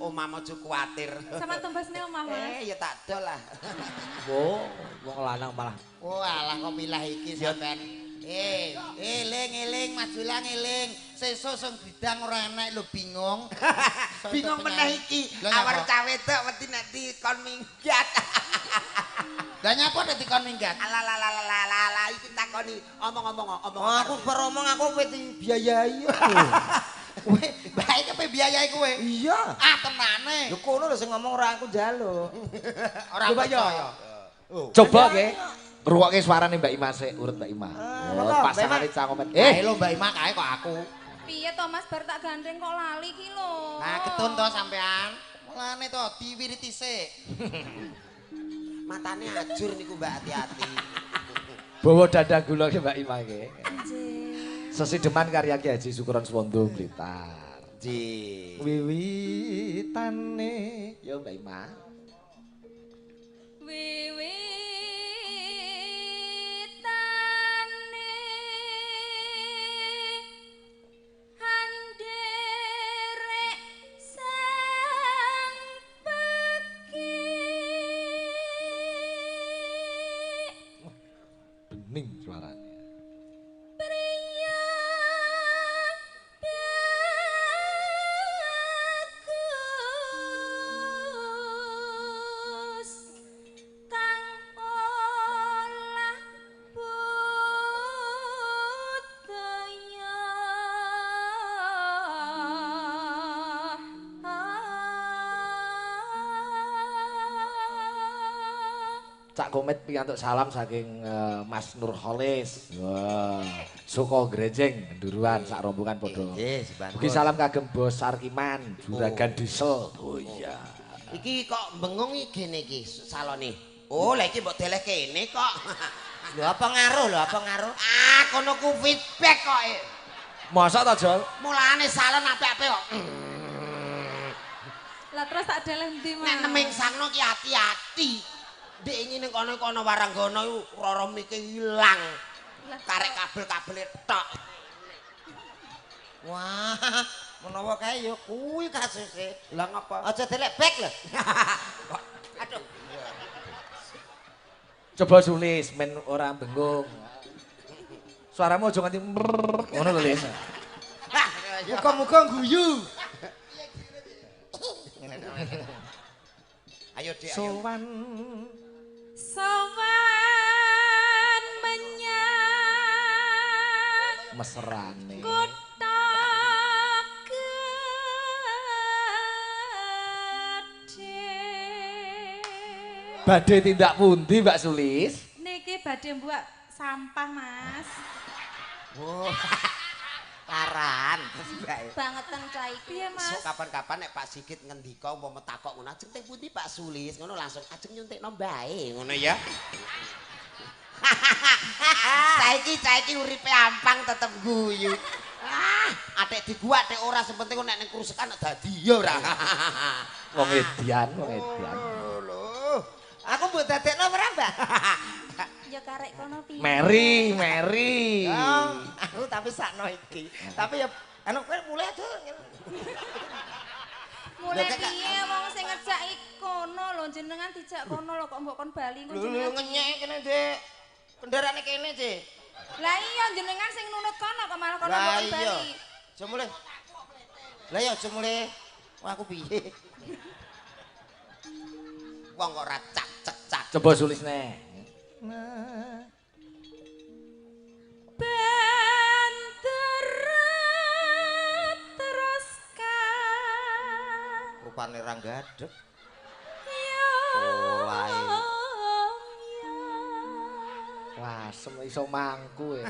Omahmu aja kuwatir. Sama tumbasne omah, Mas. Ya tak dol lah. Wo, wong lanang malah. Oh, alah kok milah iki sampean. Eling-eling Mas Jolang eling. Sesuk sing bidang ora enek lho bingung. Bingung meneh iki. Awar cah wedok wedi nek dikon minggat. Lah nyapa nek dikon minggat? Alah iki takoni omong-omong omong. Aku bar omong aku kowe dibiayai. Kowe bae kepe biayai kowe. Iya. Ah tenane. Lho kono lho sing ngomong ora aku njaluk. Ora percaya. Coba nggih. Ngrungokke suarane Mbak Ima sik, urut Mbak Ima. Oh, pasangane Cak Komet. Lho Mbak Ima kae kok aku. Piye to Mas bar tak gandeng kok lali ki lho. Nah, ketun to sampean. Mulane to diwiriti sik. Matane ajur niku Mbak, hati-hati. Bawa dandang gula ki Mbak Ima iki. Nggih. Sesideman karya Ki Haji Sukron Suwondo Blitar. Nggih. Wiwitane ya Mbak Ima. Wiwitane anderek sang peki. Bening suaranya. Priya bagus kang olah budaya. Cak Komet pikantuk salam saking Mas Nur Kholis. Wah, Soko Grejeng Nduruan sak rombongan padha. Nggih, Mugi salam kagem Bos Sarkiman, juragan diesel. Oh iya. Iki kok bengung iki gene iki salone. Oh, lah iki mbok deleh kene kok. Lho apa ngaruh lho, apa ngaruh? Ah, kono ku feedback kok. Mosok to, Jol? Mulane salon apik-apik kok. Lah terus tak deleh ndi, Mas? Nek nemingsangno ki hati-hati. Ndek ingin ning kono iku ana waranggana iku rara mike ilang. Karek kabel-kabele tok. Wah, menawa kae ya kuwi kasuse. Lah ngapa? Aja delek bek lho. Aduh. Coba sulis men ora bengung. Suaramu aja nganti ngono lho, Lis. Muga-muga guyu. Ayo, Dik, ayo. Sowan. Sowan menyang mesrane kutha gedhe. Badhe tindak pundi, Mbak Sulis? Niki badhe mbuak sampah, Mas. Oh. Laran bangetan cah iki. Piye, Mas? Sok kapan-kapan nek Pak Sigit ngendika umpama takok ngono, ajeng teng pundi Pak Sulis ngono langsung ajeng nyuntikno mbae ngono ya. Saiki uripe ampang tetep guyu. Ah, atik diguak atik ora sing penting nek ning krusekan dadi ya ora. Wong edian, wong edian. Lho. Aku mbok dadekno ora, Mbak? Ya karek kono piye? Meri, Meri. Oh, aku tapi sakno iki. Tapi ya anu kowe mulai aja. Mulai piye wong sing ngejak kono lho jenengan dijak kono lho kok mbok kon bali engko jenengan. Lho ngenyek kene, Dik. Kendaraane kene, Dik. Lah iya jenengan sing nunut kono kok malah kono mbok kon bali. Aja mulih. Lah ya aja mulih. Wah aku piye? Wong kok ora cak-cak. Coba Sulis neh. Benteret terus kan rupane ra gadeg. Olahe. Wah, sem iso mangku ya.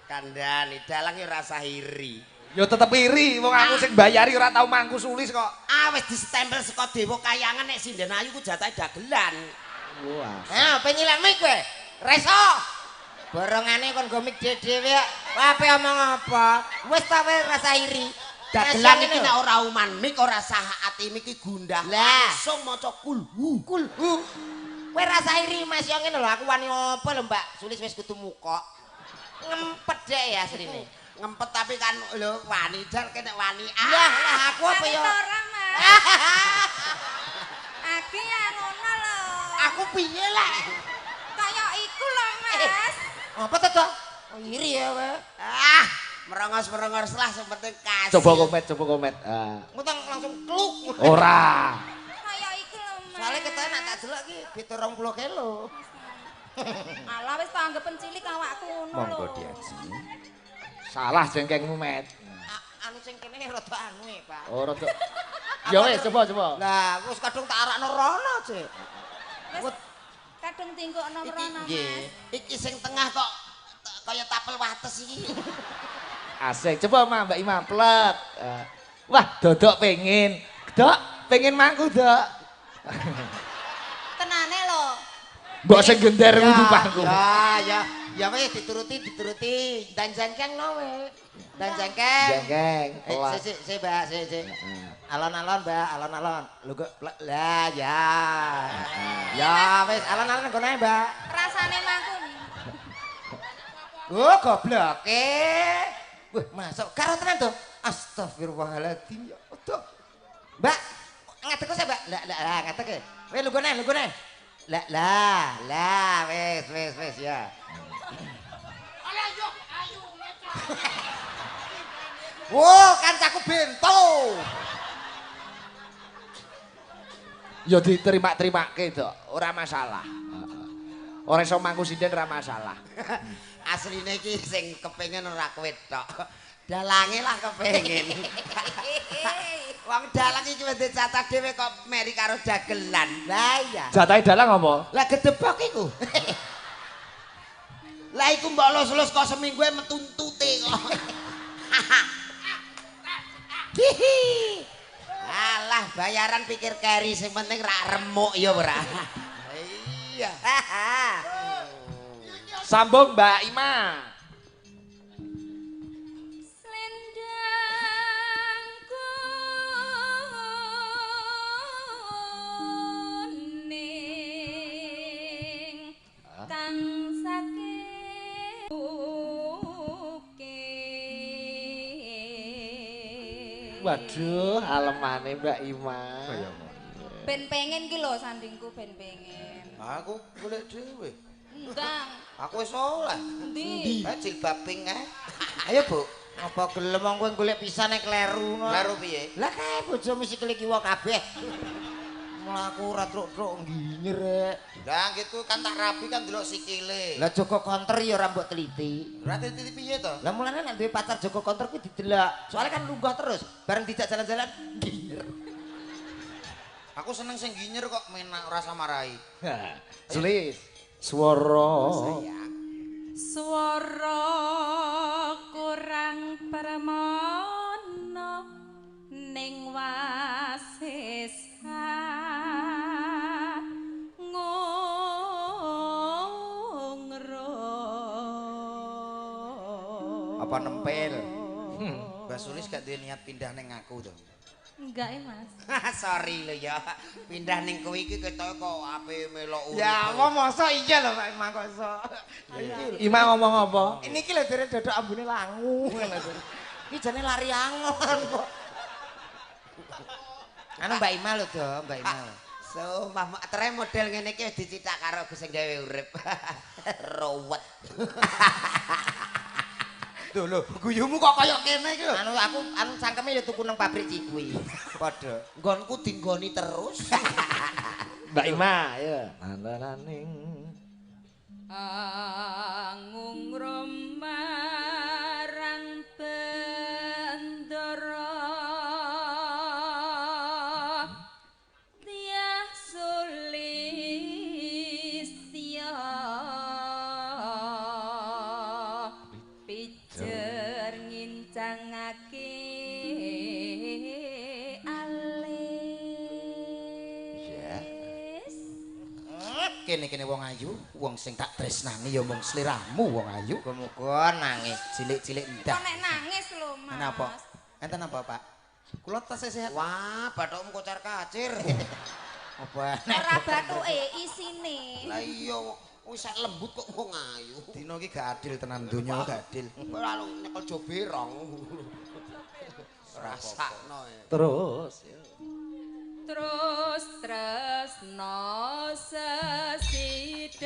Kandhane dalang ya ora usah iri. Ya tetep iri, wong aku sing bayari ora tau mangku Sulis kok. Ah wis distempel saka dewa kayangan nek sinden ayu ku jatahe dagelan. Wah. Ha, penyilang mik kowe. Reso. Borongane kon go mik dhewe kok. Ape omong apa? Wis ta kowe rasa iri. Dagelan iki nek ora uman mik ora sah atine iki gundah. Langsung maca kulhu. Kulhu. Kowe rasa iri Mas yo ngene lho, aku wani apa lho Mbak? Sulis wis kudu mukok. Ngempet dek ya asline. Ngempet tapi kan lho wani jar kene wani. Lah lah aku apa ya? Ora Mas. Aki ya ngono lho. Aku piye lah? Kaya iku lho Mas. Apa to, Dok? Iri ya kowe. Ah, merongos-merongos lah sing penting kasih. Coba komet, coba komet. Ah. Ngutang langsung kluk. Ora. Kaya iku lho Mas. Soale ketoke nek tak delok iki beda 20 kilo. Alah wis tak anggap cilik awakku ngono lho. Monggo diaji. Salah jengkengmu, Met. Anu sing kene rada anu e, Pak. Oh, rada. Ya wis, coba coba. Lah, wis kadung tak arakno rono, Cik. Wis kadung tingkokno rono, Mas. Iki sing tengah kok kaya tapel wates iki. Asik. Coba Ma, Mbak Ima plet. Wah, Dodok pengen. Dok, pengen mangku, Dok. Tenane lho. Mbok sing gender kudu pangku. Ya, ya. Ya wis dituruti, dituruti. Dan jengkeng no we. Dan jengkeng. Jengkeng. Sik sik sik, Mbak, sik sik. Alon-alon, Mbak, alon-alon. Lho kok lah ya. Ya wis alon-alon kono ae, Mbak. Rasane mangku. Oh, gobloke. Wah, masuk karo tenan to. Astagfirullahaladzim ya Allah. Mbak, ngadeg sik, Mbak. Lah lah ngadeg. Wis lungguh neh, lungguh neh. Lah lah lah wis wis wis ya. Alah yo ayu. Wo, kancaku bento. Ya diterima-terimake, Dok. Ora masalah. Ora iso mangku sinden ora masalah. Asline iki sing kepengin ora kowe tok. Dalange lah kepengin. Wong dalang iki wis jatah dhewe kok meri karo dagelan. Lah iya. Jatahe dalang apa? Lah gedebok iku. Lah iku mbok lus-lus kok seminggu e metuntute kok. Hihi. Alah bayaran pikir keri sing penting rak remuk ya ora. Iya. Sambung Mbak Ima. Slendang kuning kang saking uke. Waduh, alemane Mbak Ima. Ben pengen ki lho sandingku ben pengen. Aku golek dhewe. Ndang. Aku wis oleh. Endi? Jilbab pink ae. Ayo, Bu. Apa gelem wong kowe golek pisan nek kleru ngono. Kleru piye? Lah kae bojomu sikile kiwa kabeh. Mlaku ora truk-truk nginyer rek. Lah anggitku kan tak rabi kan delok sikile. Lah Joko Konter ya ora mbok teliti. Ora teliti piye to? Lah mulane nek duwe pacar Joko Konter kuwi didelok. Soale kan lunggah terus, bareng dijak jalan-jalan nginyer. Aku seneng sing nginyer kok menak ora samarai. Sulis. Swara. Swara kurang permono ning wasesa ngungro. Apa nempel? Mbak Sulis gak duwe niat pindah ning aku to? Enggak ya, Mas. Sorry lho ya. Pindah ning kowe iki ketoke kok ape melok urip. Ya apa mosok iya lho Pak Imah kok iso. Imah ngomong apa? Ini iki lho jere dodok ambune langu ngono lho. Iki jane lari angon kok. Anu Mbak Imah lho, Do, Mbak Imah. Sumpah tere model ngene iki wis dicithak karo sing gawe urip. Ruwet. Lho lho, guyumu kok kaya kene iki lho. Anu aku anu cangkeme ya tuku nang pabrik Cikui. Padha. Nggonku dinggoni terus. Mbak Ima, ya. Nananing angungrum marang bendara tiah sulistya pijer ngincangake alis. Kene-kene wong ayu, wong sing tak tresnani ya mung sliramu wong ayu. Muga-muga nangis. Cilik-cilik Kok endah. nek nangis lho, Mas. Napa? Enten apa, Pak? Kula tesih sehat. Wah, bathukmu kocar kacir. Apa? Ora bathuke isine. Lah iya wis sak lembut kok wong ayu. Dina iki gak adil tenan donya gak adil. Ora lu nyekel joberong. Rasakno. Terus. Terus tresno sesideman.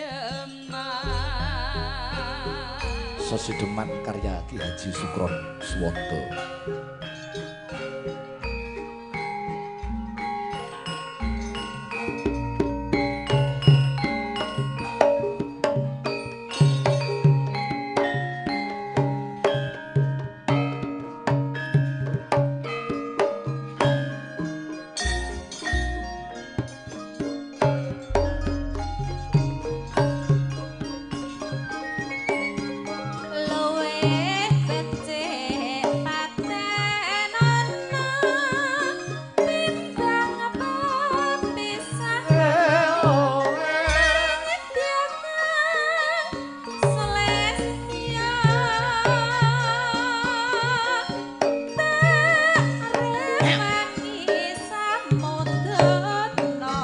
Sesideman karya Ki Haji Sukron Suwanto. Luwih becik paten ana timbang pepisah nyediakan selesya tak rewangi samudana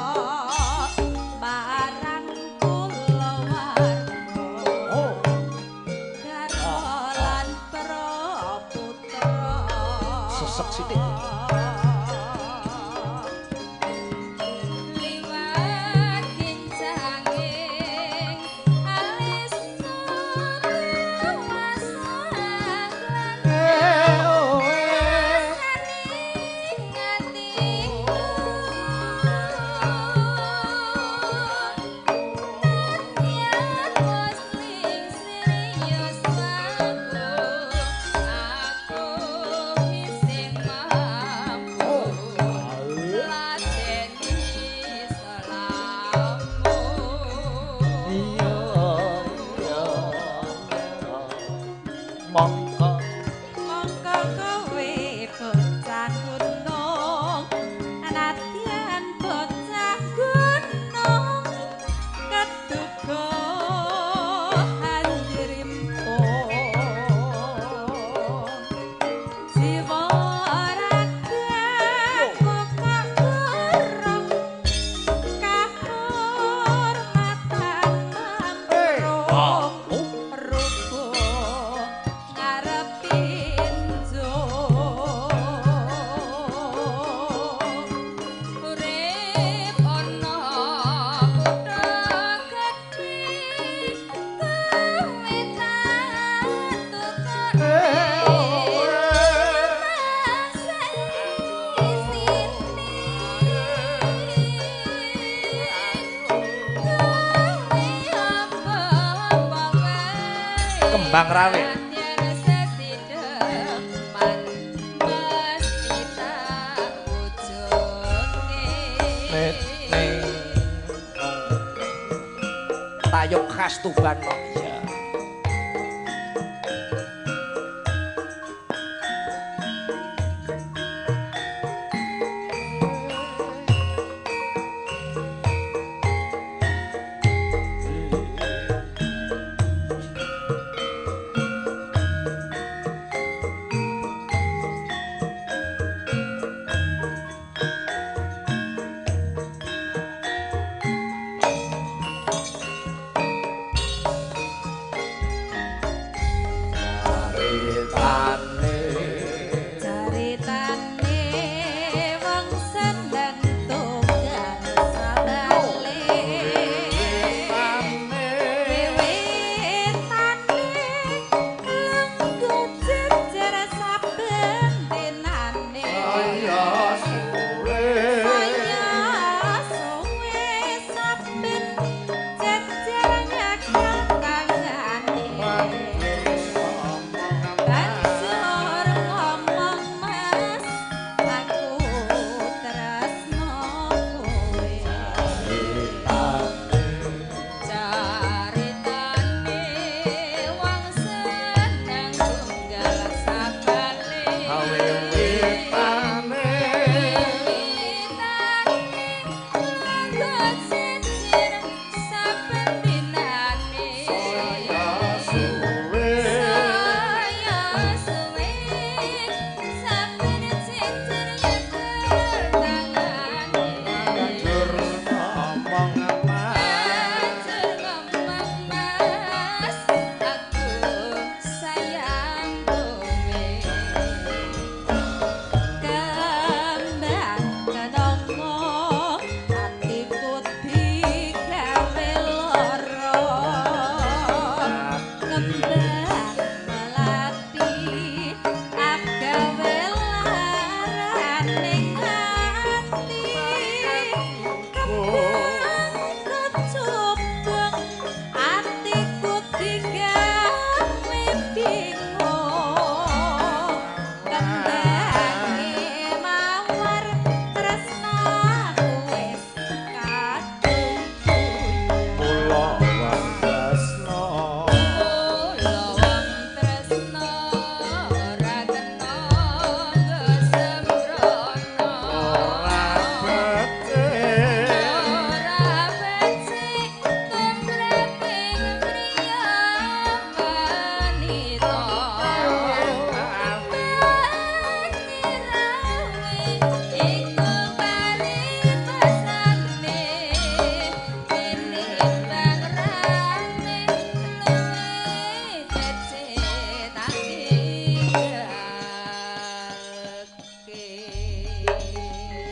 marang kulawarga garwa lan para putra. Sesek sithik. Liwat kincanging alis tuwas lan rasane atiku Nadyan wis serius aku, aku isih mampu. Bang Rawe. Tayub khas Tuban kok. Iya.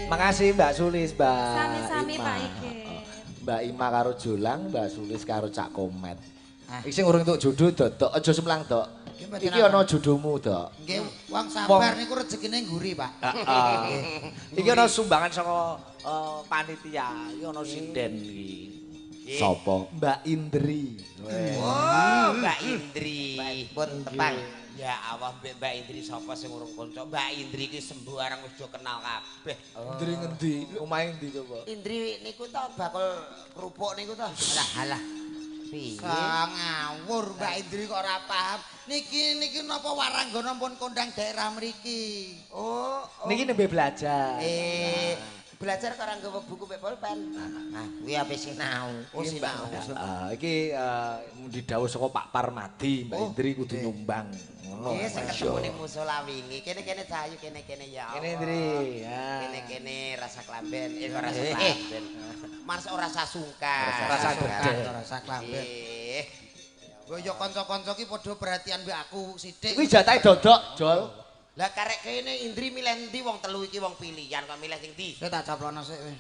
Makasih Mbak Sulis, Mbak. Sami-sami Pak Ike. Mbak Ima karo Jolang, Mbak Sulis karo Cak Komet. Iki sing urung entuk jodoh, Dodok, aja semlang, Dok. Iki ana jodohmu, Dok. Nggih, wong sabar niku rezekine ngguri, Pak. Heeh. Iki ana sumbangan saka panitia, iki ana sinden iki. Sapa? Mbak Indri. Oh, Mbak Indri. Pun tepang. Ya Allah, Mbak Indri sapa sing urung kanca? Mbak Indri iki sembarang wis do kenal kabeh. Indri ngendi? Omahe endi coba? Indri niku to bakul kerupuk niku to. Alah alah. Piye? Ngawur Mbak Indri kok ora paham. Niki niki napa waranggana pun kondang daerah mriki. Oh, niki nembe belajar. Belajar kok ora nggawa buku mek pulpen. Ah, kuwi ape sinau. Oh, sinau. Heeh, iki didhawuh saka Pak Parmadi, Mbak Indri kudu nyumbang. Ngono. Nggih, sing ketemu ning musala wingi. Kene-kene Cahayu, kene-kene ya. Kene Indri, ya. Kene-kene rasa klamben, kok rasa klamben. Mas ora rasa sungkan. Rasa gedhe, rasa klamben. Mbok yo kanca-kanca ki padha perhatian mbek aku sithik. Kuwi jatahe Dodok, Jol. Lah karek kene Indri milih endi wong telu iki wong pilihan kok milih sing ndi? Sik tak caplono sik wis.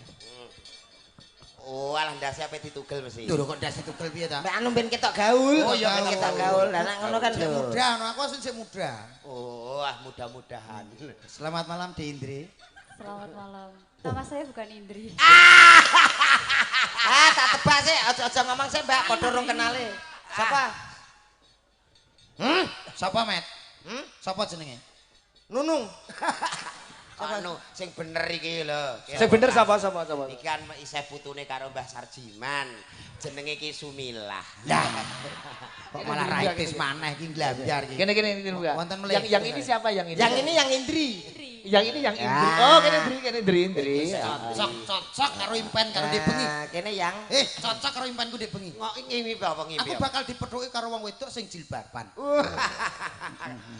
Oh, alah ndase ape ditugel mesti. Lho kok ndase ditugel piye ta? Mbak anu ben ketok gaul. Oh iya ben ketok gaul. Lah nek ngono kan lho. Muda ono aku sing sik muda. Oh, ah mudah-mudahan. Selamat malam Di Indri. Selamat malam. Nama saya bukan Indri. Ah, tak tebak sik, aja-aja ngomong sik, Mbak, padha rong kenale. Sapa? Sapa, Met? Sapa jenenge? Nunung. Anu sing bener iki lho. Sing bener sapa sapa sapa. Iki kan isih putune karo Mbah Sarjiman. Jenenge ki Sumilah. Lah. Kok malah raitis maneh iki nglambyar iki. Kene kene ini buka. Yang ini siapa yang ini? Yang ini yang Indri. Yang ini yang Indri. Oh, kene Indri, kene Indri, Indri. Cocok cocok karo impen karo Dik Bengi. Kene yang cocok karo impenku Dik Bengi. Ngok ngimpi apa ngimpi? Aku bakal dipethuki karo wong wedok sing jilbaban.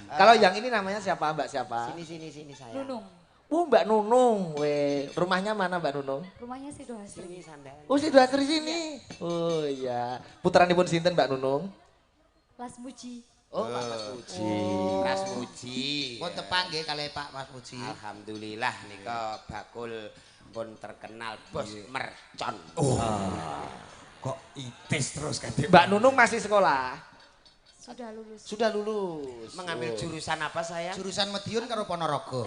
Kalau yang ini namanya siapa, Mbak siapa? Sini sini sini saya. Nunung. Oh, Mbak Nunung. Weh, rumahnya mana Mbak Nunung? Rumahnya Sidoasri. Sini sandal. Oh, Sidoasri sini. Oh iya. Putranipun sinten Mbak Nunung? Las Muji. Oh, Pak Mas Muji. Mas Muji. Pun tepang nggih kalih Pak Mas Muji. Alhamdulillah nika bakul pun terkenal bos mercon. Oh. Kok itis terus kan. Mbak Nunung masih sekolah? Sudah lulus. Sudah lulus. Mengambil jurusan apa saya? Jurusan Madiun karo Ponorogo.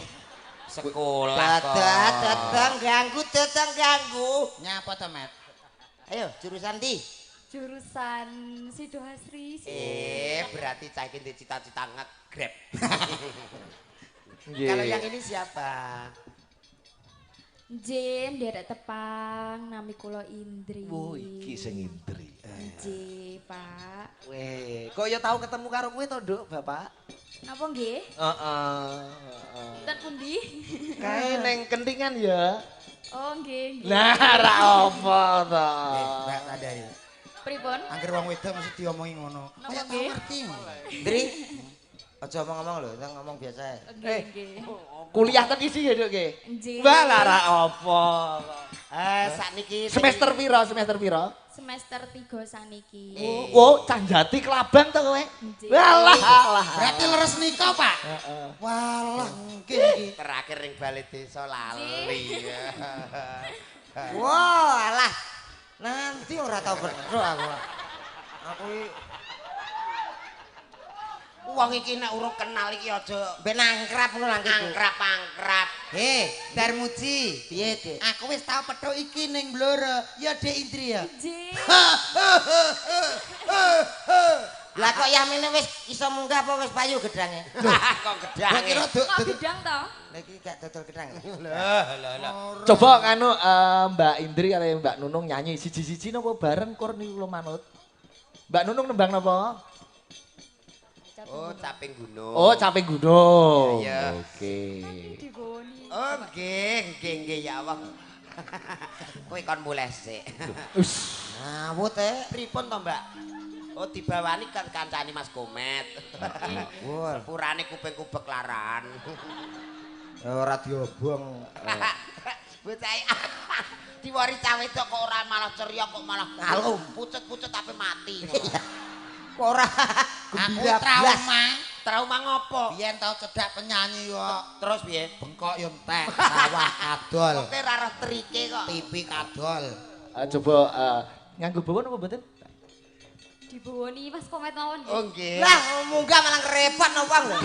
Sekolah kok. Datang ganggu, datang ganggu. Nyapa to, Met? Ayo, jurusan di? Jurusan Sidoasri. Berarti cah iki ndek cita-cita nge-grab. Kalau yang ini siapa? Nggih, nderek tepang nami kula Indri. Oh, iki sing Indri. Nggih, Pak. Weh, kok ya tau ketemu karo kowe to, Nduk, Bapak? Napa nggih? Heeh. Ten pundi? Kae neng Kentingan ya. Oh, nggih, nggih. Lah, ra apa to. Mbak Tandari. Pripun? Angger wong wedok mesti diomongi ngono. Napa Kaya tau nggih? ngerti. Indri. Aja omong-omong lho, ngomong biasa. Nggih, nggih. Kuliah ten isi ya, Nduk nggih. Nggih. Wah, lah ra apa. Sakniki semester piro? Semester piro? Semester 3 saniki. Oh, cah jati kelabang to kowe. Walah, alah. Berarti leres nika, Pak. Heeh. Walah, nggih iki. Terakhir ning bali desa lali. Wah, alah. Nanti ora tau berthuk aku. Aku iki wong iki nek urung kenal iki aja ben angkrap ngono langke. Angkrap-angkrap. Hei, Darmuji. Piye, Dik? Aku wis tau pethuk iki ning Blora. Ya, Dik Indri ya. Nggih. Lah kok yamene wis iso munggah apa wis payu gedhange? Kok gedhange? Lah kira Kok gedhang to? Lah iki gak dodol gedhang. Lah, lah, lah. Coba nganu Mbak Indri karo Mbak Nunung nyanyi siji-siji napa bareng kor niku kula manut. Mbak Nunung nembang napa? Oh, Caping Gunung. Oh, Caping Gunung. Iya. Oke. Oh, nggih, nggih, nggih ya Allah. Kowe kon mulih sik. Us. Ngawut e. Pripun to, Mbak? Oh, dibawani kan kancane Mas Komet. Sepurane kupingku beklaran. Ora diobong. Bocah diwari cah wedok kok ora malah ceria kok malah ngalum. Pucet-pucet ape mati. Kok ora aku trauma. Trauma ngopo? Biyen tau cedak penyanyi kok. Terus piye? Bengkok yo entek, sawah kadol. Kok ora roh trike kok. TV kadol. Coba nganggo bawa napa mboten? Dibawoni Mas Komet mawon nggih. Oh nggih. Lah munggah malah repot no wong lho.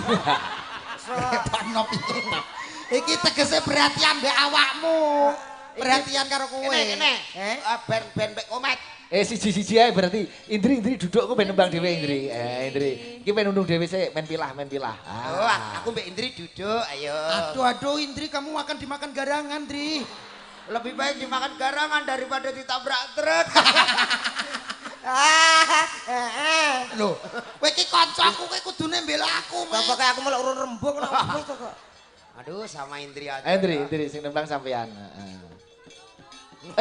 Repot no piye ta? Iki tegese perhatian mbek awakmu. Perhatian karo kowe. Kene kene. Ben-ben mbek Komet. Siji-siji ae berarti Indri Indri duduk ku ben nembang dhewe Indri. Indri. Iki ben nundung dhewe sik, men pilah, men pilah. Oh, aku mbek Indri duduk, ayo. Aduh aduh Indri kamu akan dimakan garangan, Indri. Lebih baik dimakan garangan daripada ditabrak truk. Lho, kowe iki kancaku, kowe kudune mbela aku, Mas. Bapak aku melok urun rembug kok wis to kok. Aduh, sama Indri aja. Indri, Indri sing nembang sampean. Heeh.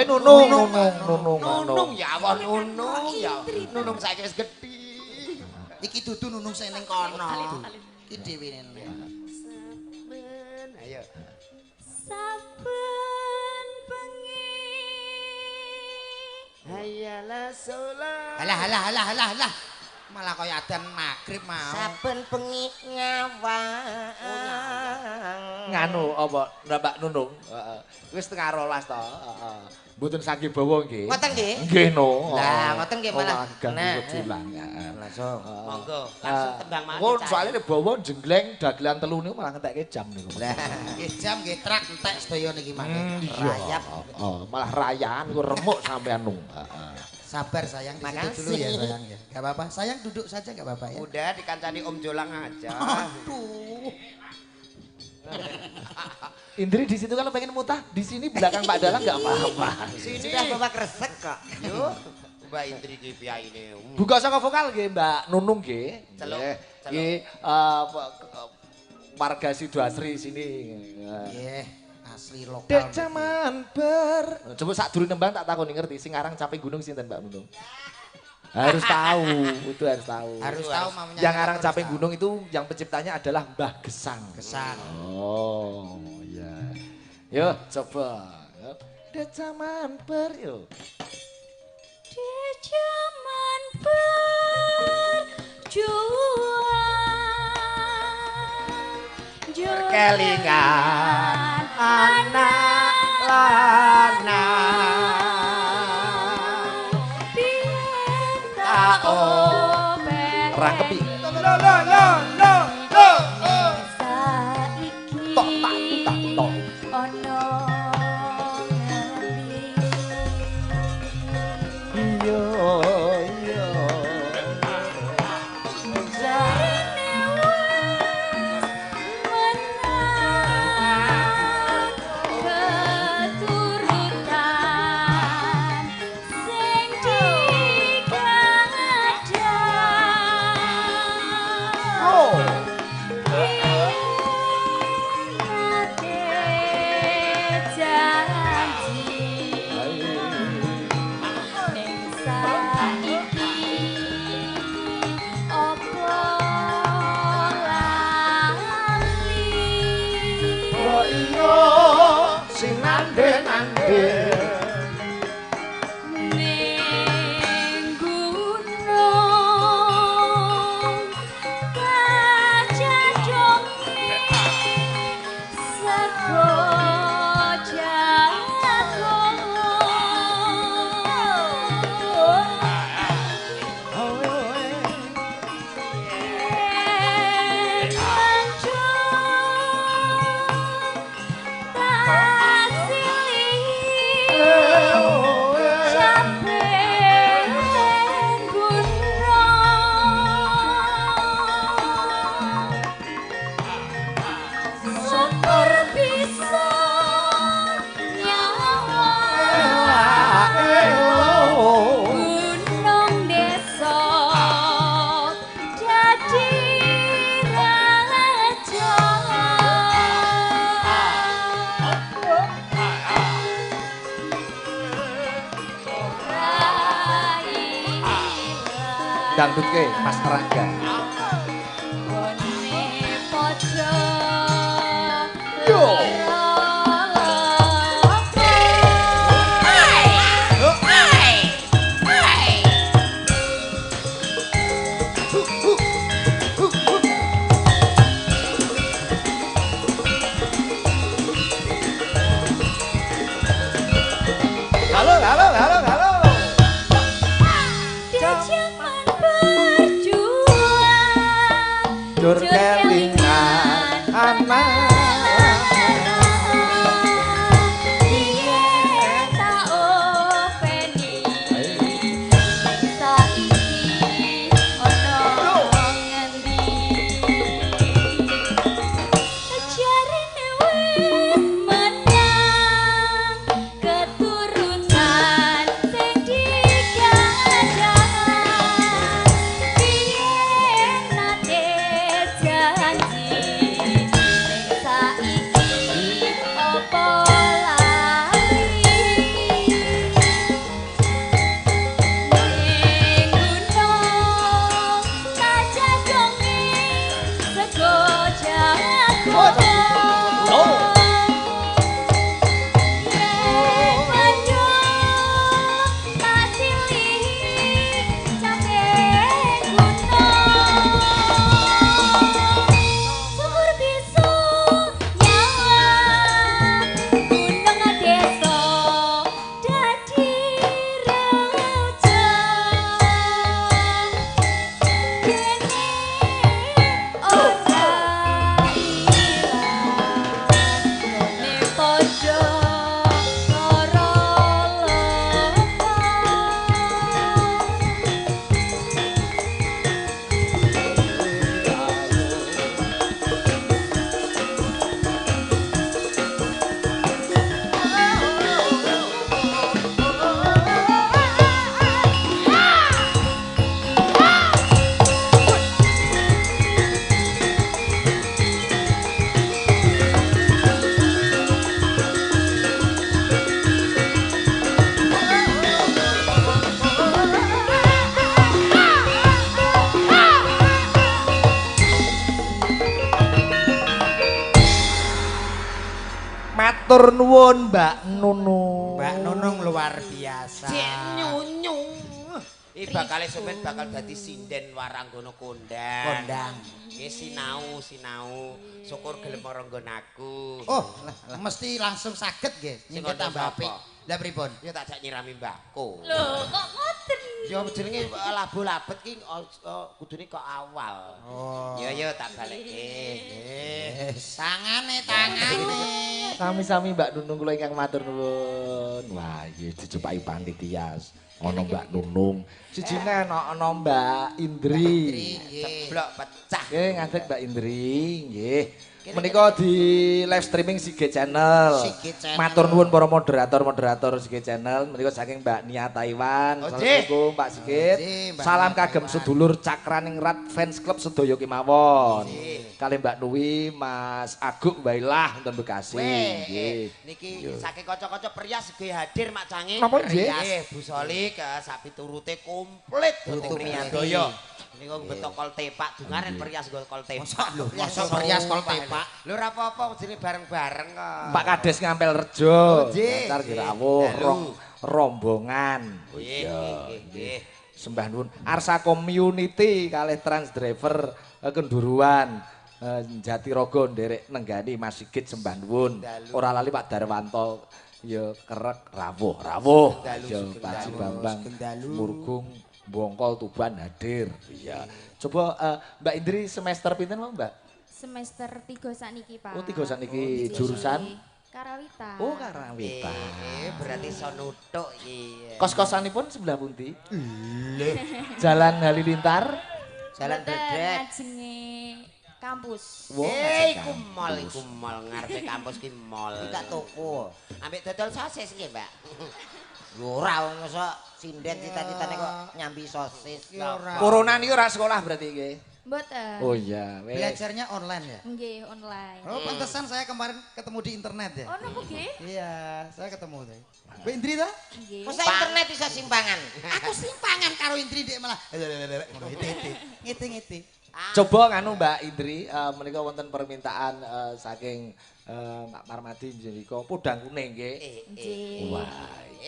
Nunung, Nunung, Nunung, Nunung ya Allah, Nunung ya. Nunung saiki wis gedhi. Iki dudu Nunung sing ning kono. Iki dhewe nene. Saben, ayo. Saben bengi. Hayalah sholat. Halah halah halah halah halah. Malah kaya adzan magrib mau. Saben bengi nyawang. Nganu apa Mbak Nunung? Heeh. Wis 11:30 to. Heeh. Mboten saking bawa nggih. Ngoten nggih? Nggih no. Lah ngoten nggih malah. Nah, heeh. Langsung. Monggo, langsung tembang mawon. Engko soalé nek bawa jengleng dagelan telu niku malah ngentekke jam niku. Lah, nggih jam nggih truk entek sedaya niki mangke. Rayap. Heeh, malah rayaan niku remuk sampean nung. Heeh. Sabar sayang, di situ dulu ya sayang ya. Gak apa-apa, sayang duduk saja gak apa-apa ya. Udah dikancani Om Jolang aja. Aduh. Indri di situ kalau pengen mutah, di sini belakang Pak Dalang gak apa-apa. Sini. Sudah bawa kresek kok. Yo, Mbak Indri ki piyaine. Buka saka vokal nggih Mbak Nunung nggih. Celuk. Nggih, warga Sidoasri sini. Nggih, asli lokal. Dek jaman ber. Coba sak durung nembang tak takoni ngerti sing aran Caping Gunung sinten Mbak Nunung? Harus tahu, itu harus tahu. Harus tahu mamanya. Yang aran Caping Gunung itu yang penciptanya adalah Mbah Gesang. Gesang. Oh, iya. Yo, coba. Dek jaman ber yo. Dek jaman berjuang. Kelingan anak lanang. Rangkepi. Lo lo lo lo lo. Saiki Tok tak tak tok. Ono ngendi. Iya iya. Jarene wis menang keturutan sing digadang. Oh. Nate janji ning saiki opo lali. Oh iya sing nande-nande. Ning gunung kajadonge sego jagung. Yen manjung tak silih caping gunung. Syukur bisa nyawa gunung desa dadi raja. Ora ilang Dangdutke Mas Rangga. Gone pojo Yo. Halo halo halo halo. Di jaman berjuang Jur kelingan anak. Biyen tak openi saiki ono ngendi. Jarene wis menang keturunan sing digadang. Biyen nate janji ning saiki opo lali. Ning gunung kajadonge sego jagung. Yen mendung tak silih caping gunung. Syukur bisa nyawa gunung desa dadi raja. Dene ora ilang Matur nuwun Mbak Nunung. Mbak Nunung luar biasa. Cek nyunyu. Iki bakale sampean bakal dadi sinden waranggono kondang. Kondang. Nggih sinau, sinau. Syukur gelem marang nggon aku. Oh, mesti langsung saged nggih. Nyindet tambah apik. Lah pripun? Ya tak jak nyirami mbako. Lho, kok ngoten? Ya jenenge labu labet ki kudune kok awal. Oh. Ya ya tak balekke. Nggih. Tangane, tangane. Sami-sami Mbak Nunung kula ingkang matur nuwun. Wah, iki dicepaki panitia. Ana Mbak Nunung. Sijine ana Mbak Indri. Ceblok pecah. Nggih, ngadeg Mbak Indri, nggih. Menika di live streaming Sige Channel. Sige Channel. Matur nuwun para moderator-moderator Sige Channel. Menika saking Mbak Nia Taiwan. Assalamualaikum Pak Sigit. Salam kagem sedulur Cakraningrat Fans Club sedaya kemawon. Kalih Mbak Nuwi, Mas Aguk Wailah wonten Bekasi. Nggih. Niki saking kanca-kanca perias nggih hadir Mak Cange. Napa nggih? Nggih, Bu Solik sak piturute komplit dhateng sedaya. Niku beto kol tepak dungaren perias nggo kol tepak. Lho, mosok perias kol tepak. Lho ora apa-apa jenenge bareng-bareng kok. Pak Kades Ngampel Rejo. Lancar nggih rawuh rombongan. Oh iya, nggih. Sembah nuwun Arsa Community kalih Trans Driver Kenduruan Jatirogo nderek nenggani Mas Sigit sembah nuwun. Ora lali Pak Darwanto ya kerek rawuh, rawuh. Ya Pak Haji Bambang Murgung Bongkol Tuban hadir. Iya. Coba Mbak Indri semester pinten mau Mbak? Semester 3 sakniki, Pak. Oh, 3 sakniki. Jurusan Karawitan. Oh, Karawitan. Berarti iso nuthuk iki. Kos-kosanipun sebelah pundi? Jalan Halilintar, Jalan Bledek. Ngajenge kampus. Iku mall, iku mall ngarepe kampus ki mall. Iki gak toko. Ambek dodol sosis nggih, Mbak. Lho ora mosok sinden cita-citane kok nyambi sosis. Corona niku ora sekolah berarti nggih. Mboten. Oh iya, wis. Belajarnya online ya? Nggih, online. Oh, pantesan saya kemarin ketemu di internet ya. Oh, napa nggih? Iya, saya ketemu tadi. Mbak Indri ta? Nggih. Masa internet iso simpangan? Aku simpangan karo Indri ndek malah. Ngono ngete-ngete. Coba nganu Mbak Indri, menika wonten permintaan saking Pak Parmadi njenengan podang kuning nggih. Nggih. Wah,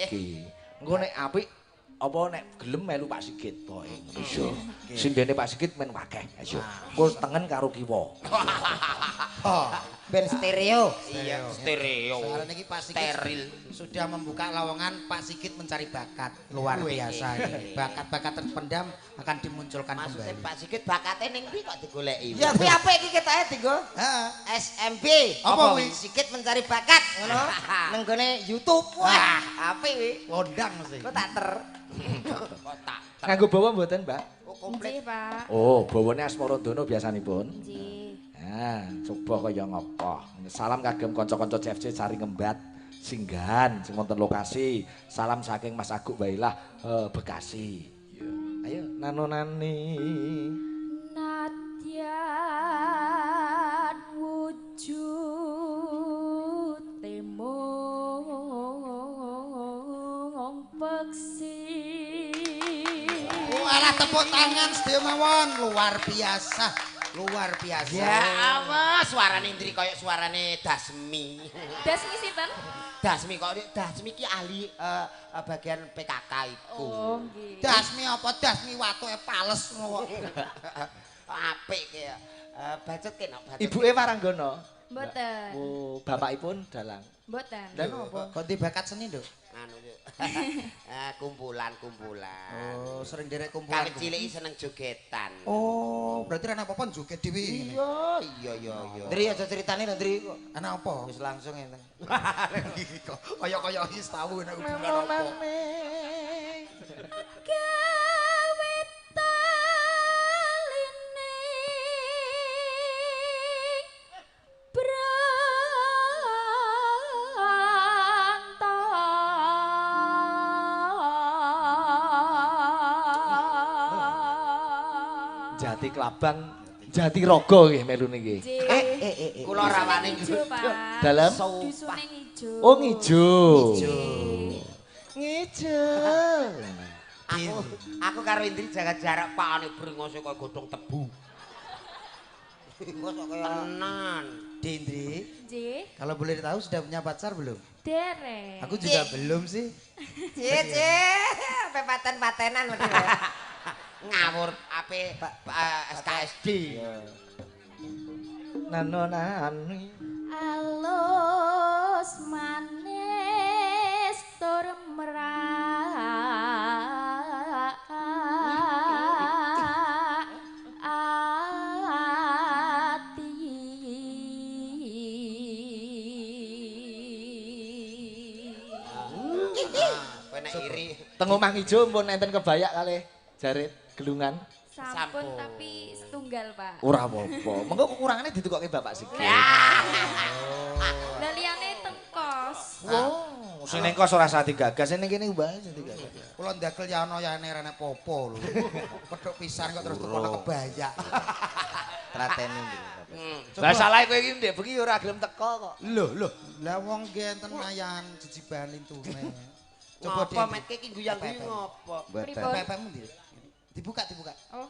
iki. Engko nek apik apa nek gelem melu Pak Sigit pokoke. Iya. Sindene Pak Sigit men wakeh. Ayo. Engko tengen karo kiwa. Ben stereo. Iya, stereo. Soalnya niki Pak Sigit sudah membuka lowongan Pak Sigit mencari bakat. Luar biasa ini. Bakat-bakat terpendam akan dimunculkan kembali. Maksudnya Pak Sigit bakate ning ndi kok digoleki? Ya kuwi apik iki ketoke dienggo. Heeh. SMB. Apa kuwi? Sigit mencari bakat ngono. Nang gone YouTube. Wah, apik kuwi. Kondang mesti. Kok tak ter. Kok tak ter. Nganggo bawa mboten, Mbak? Oh, komplit. Nggih, Pak. Oh, bawane Asmarandono biasanipun. Nggih. Nah, coba kaya ngopo. Salam kagem kanca-kanca CFC Cari Ngembat Singgahan sing wonten lokasi. Salam saking Mas Aguk Wailah Bekasi. Iya. Ayo nano-nani. Nadyan wujud mung peksi. Oh, alah tepuk tangan sedaya mawon, luar biasa. Luar biasa. Ya Allah, suarane Indri kaya suarane Dasmi. Dasmi sinten? Dasmi kok Dasmi ki ahli bagian PKK iku. Oh, nggih. Dasmi apa? Dasmi watuke pales ngono kok. Apik ki. Bacot ki nok bacot. Ibuke Waranggono? Mboten. Oh, bapakipun dalang. Mboten. Lha napa? Kok bakat seni, Nduk? Anu kumpulan-kumpulan. Oh, sering derek kumpulan. Kawit cilik seneng jogetan. Oh, berarti ra apa-apa joget dhewe. Iya, iya, iya, iya. Ndri aja critane lho, Ndri kok. Ana apa? Wis langsung enten. Kaya-kaya wis tau nek hubungan apa. Gawe taline Jati Klabang, Jatirogo nggih melu niki. Kula rawane ijo, Pak. Dalem dusune ngijo. Oh, ngijo. Ngijo. Aku karo Indri jaga jarak pakane brengose kaya godhong tebu. Kok kaya tenan. Indri, Nggih. Kalau boleh tahu sudah punya pacar belum? Dereng. Aku juga belum sih. Cie cie, pepaten-patenan ngawur ape SKSD. Nano nani. Alus manis tur merak ati. Kowe nek iri. Teng omah ijo pun enten kebayak kalih jarit gelungan. Sampun tapi setunggal, Pak. Ora apa-apa. Mengko kekurangane ditukokke Bapak Sigit. Lah liyane teng kos. Oh, sing ning kos ora usah digagas, sing ning kene wae sing digagas. Kula ndagel ya ana yane rene popo lho. Pedhok pisan kok terus tukono kebayak. Trateni iki. Lah salah kowe iki ndek bengi ora gelem teko kok. Lho, lho. Lah wong ki enten ayan jejibahan lintune. Coba ngopo metke iki guyang-guyu ngopo? Pripun? Pepemu ndi? Dibuka, dibuka. Oh.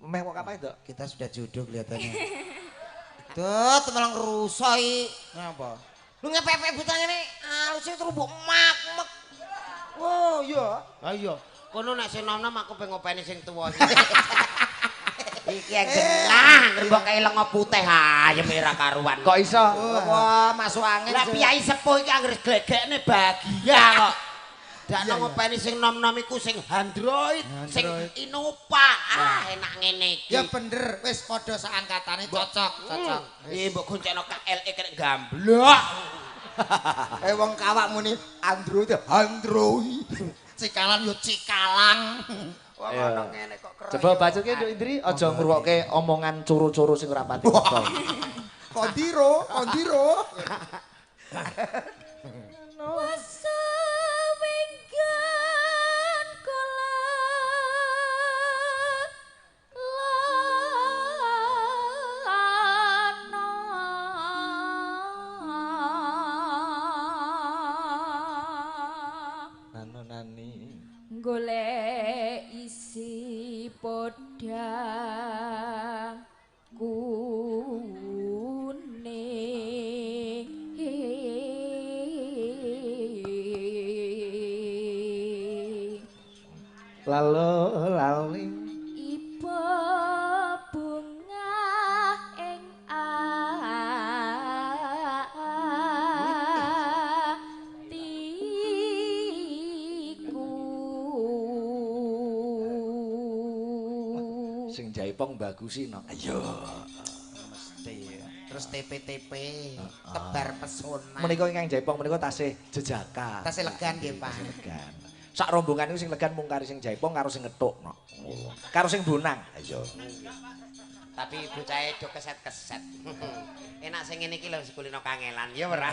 Meh kok kapan, Dok? Kita sudah jodoh kelihatannya. Duh, malah ngerusak iki. Ngapa? Lu ngepepek bocah ngene, aluse terus mbok mak-mek. Oh, iya. Ha iya. Kono nek sing nom-nom aku pengen ngopeni sing tuwa. Iki yang genah, mbok kae lenga putih ayem ora karuan. Kok iso? Wah, masuk angin. Lah piyai sepuh iki anggere glegekne bahagia kok. Dakno ngopeni sing nom-nom iku sing Android, sing Innova. Ah, enak ngene iki. Ya bener, wis padha saangkatane cocok, cocok. Iki mbok goncengno KLE kena gamblok. Eh wong kawak muni Android, Android. Cikalan yo cikalang. Wong ana ngene kok keren. Coba bacoke Nduk Indri, aja ngrungokke omongan coro-coro sing ora pati betul. Kondiro, kondiro. Golek isi podang kuning. Lalu lali iba bunga ing atiku. Sing jaipong bagusi no. Ayo. Mesti. Terus TPTP, tebar pesona. Menika ingkang jaipong menika tasih jejaka. Tasih legan nggih, Pak. Legan. Sak rombongan niku sing legan mung kari sing jaipong karo sing ngethuk no. Karo sing bonang. Ayo. Tapi bocahe do keset-keset. Enak sing ngene iki lho sekulino kangelan ya ora.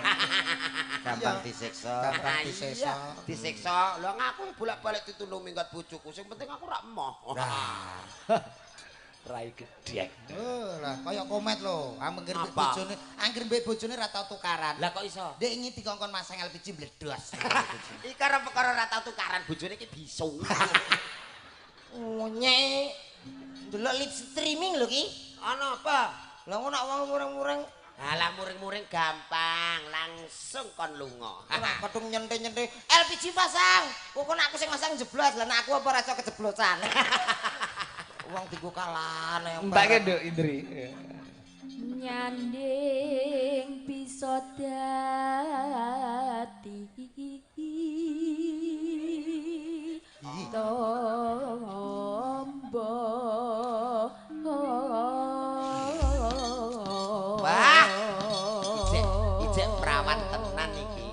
Gampang disiksa. Gampang disiksa. Disiksa. Lho ngaku bolak-balik ditulung minggat bojoku. Sing penting aku ora emoh. Rai gedhek. Oh, lah kaya komet lho. Angger mbek bojone, angger mbek bojone ra tau tukaran. Lah kok iso? Ndek ingi dikongkon masang LPG mbledos. Iki karo perkara ra tau tukaran bojone iki bisu. Ngonyek. Delok live streaming lho ki. Ana apa? Lah ngono nak wong muring-muring. Alah muring-muring gampang, langsung kon lunga. Ora pedung nyente-nyente LPG pasang. Kok nek aku sing masang jeblos, lah nek aku apa ora iso kejeblosan. Wong dienggo kalane. Mbake Nduk Indri. Nyanding bisa dadi tombo. Wah, ijek perawan tenan iki.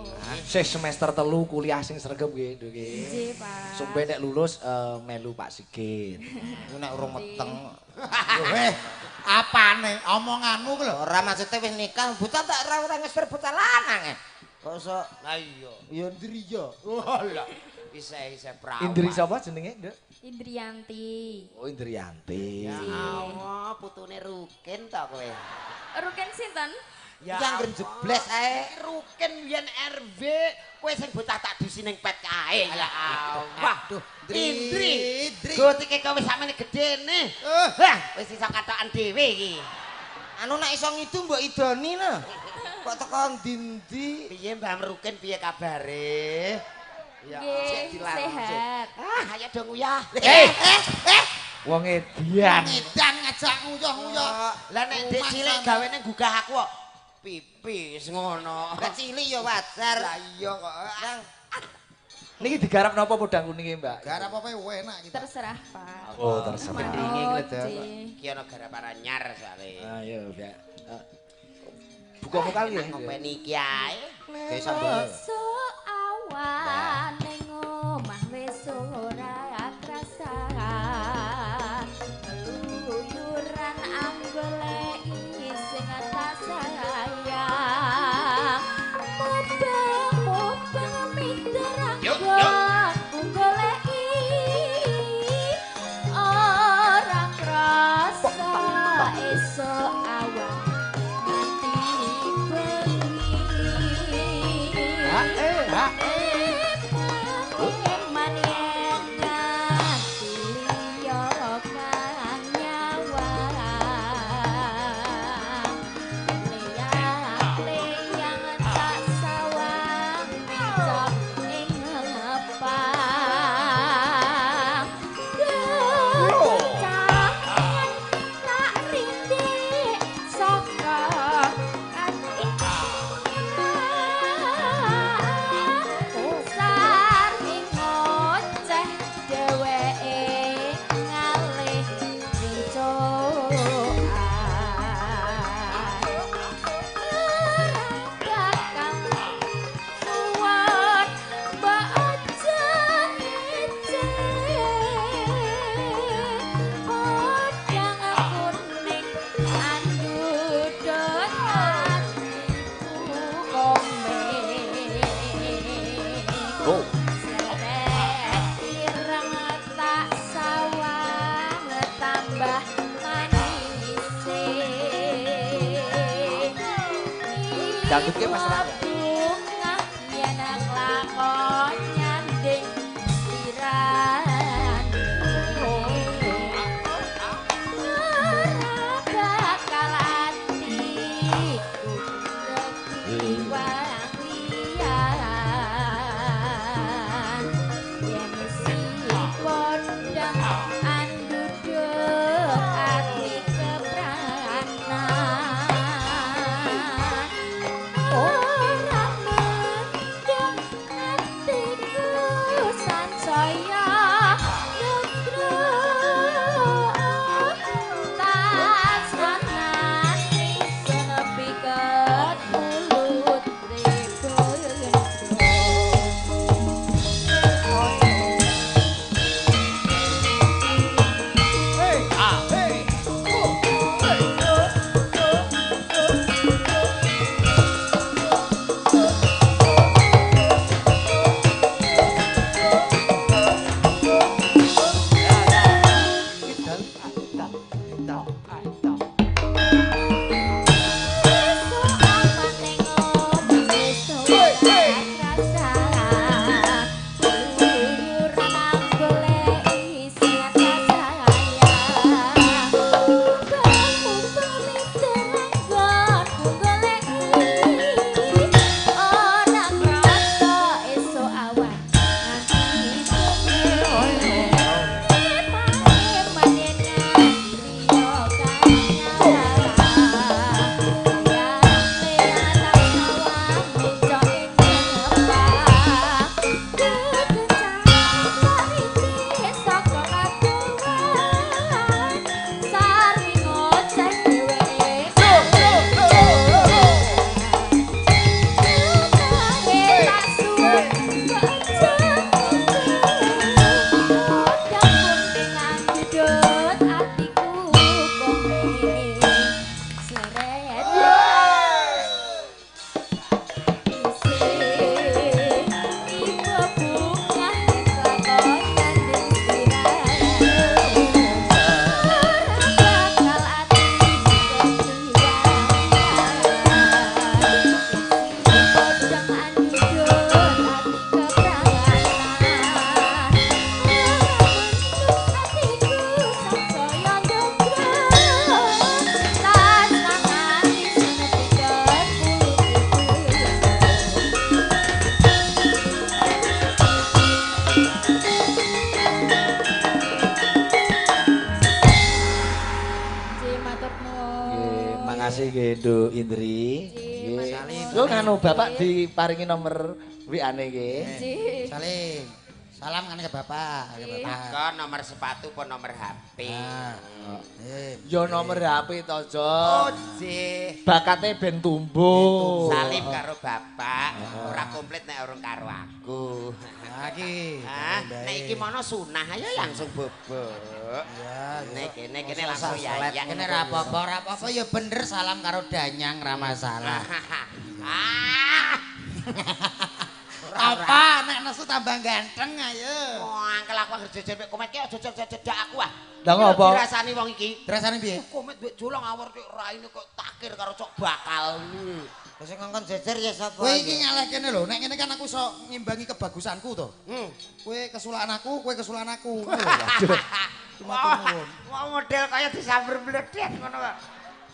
Sih semester 3 kuliah sing sregep nggih, Nduk nggih. Nggih, Pak. Sumpe nek lulus melu Pak Sigit. Nek urung meteng. Weh, apane omonganmu ku lho? Ora maksude wis nikah, bocah tak ora ngesper bocah lanang. Kok iso? Lah iya. Ya Indri ya. Walah. Isih-isih perawan. Indri sapa jenenge, Nduk? Indriyanti. Oh, Indriyanti. Ya Allah, putune Rukin to kowe. Rukin sinten? Ya yang jebles ae. Rukin biyen RW, kowe sing bocah tak dusi ning pet kae. Ya Allah. Duh, Indri. Gotike kowe wis sakmene gedene. Hah, wis iso katokan dhewe iki. Anu nek iso ngidu mbok idoni lho. Kok teko ndi-ndi? Piye Mbah Merukin piye kabare? Ya sehat. Ah, ayo dong nguyah. Eh, wong edian. Edan ngajak nguyah-nguyah. Lah nek dek cilik gawene gugah aku kok pipis ngono. Lah cilik ya wajar. Lah iya kok. Nang Niki digarap napa podang kuninge, Mbak? Garap apa enak kita. Terserah, Pak. Oh, terserah. Mendinge iki lho, Nggih. Iki ana garapan anyar soalé. Ayo, Mbak. Buka vokal ya. Ngopeni iki ae. Kayak sambel. Esuk awan ning omah wis ora krasa. Keluyuran anggoleki sing tak sayang. Mubeng-mubeng miterang goleki ora krasa esuk awan nganti bengi. Ha eh ha eh. Eman yen nganti liya kang nyawang. Leyang-leyang tak sawang micok ing ngepang. Kecahan tak rindik saka ati. Sari ngoceh dheweke ngalih ricokan. Ora bakal suwun mbok aja ngece. Podang kuning andudut atiku kome. Oh. Seret ireng tak sawang tambah manise. Dangdutke Mas Rangga. Bungah yen lakon nyanding lirane. Ora bakal atiku kekiwang liyan. Yen si podang andudut ati kepranan. Ora Lho nganu Bapak diparingi nomor WA-ne nggih. Nggih. Salim. Salam kan ke Bapak, ke Bapak. Kok nomor sepatu apa nomor HP? Ya nomor HP to, Jon. Oh, nggih. Bakate ben tumbuh. Salim karo Bapak, ora komplit nek urung karo aku. Nah iki. Nek iki mono sunah ayo langsung bobok. Iya. Nek kene kene langsung ya. Kene ora apa-apa, ora apa-apa ya bener salam karo Danyang ra masalah. Apa nek nesu tambah ganteng ayo. Wah, angkel aku anggere jejer mek komet ki aja jejer aku ah. Lah ngopo? Dirasani wong iki. Dirasani piye? Komet mbek jolong awor cuk raine kok takir karo cok bakal. Lah sing ngongkon jejer ya sapa? Kowe iki ngaleh kene lho, nek ngene kan aku iso ngimbangi kebagusanku to. Kowe kesulaan aku, kowe kesulaan aku. Wah, model kaya disamber bledek ngono kok.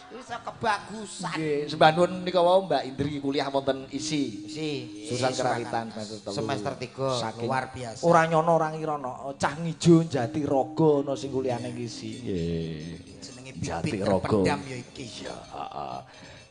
Iso kebagusan. Nggih, sembah nuwun menika wau Mbak Indri kuliah wonten ISI. ISI. Jurusan Kerawitan semester 3. Semester 3. Luar biasa. Ora nyono ora ngira cah ngijo Jatirogo ana sing kuliah ning ISI. Nggih. Jenenge bibit terpendam ya iki. Iya, heeh.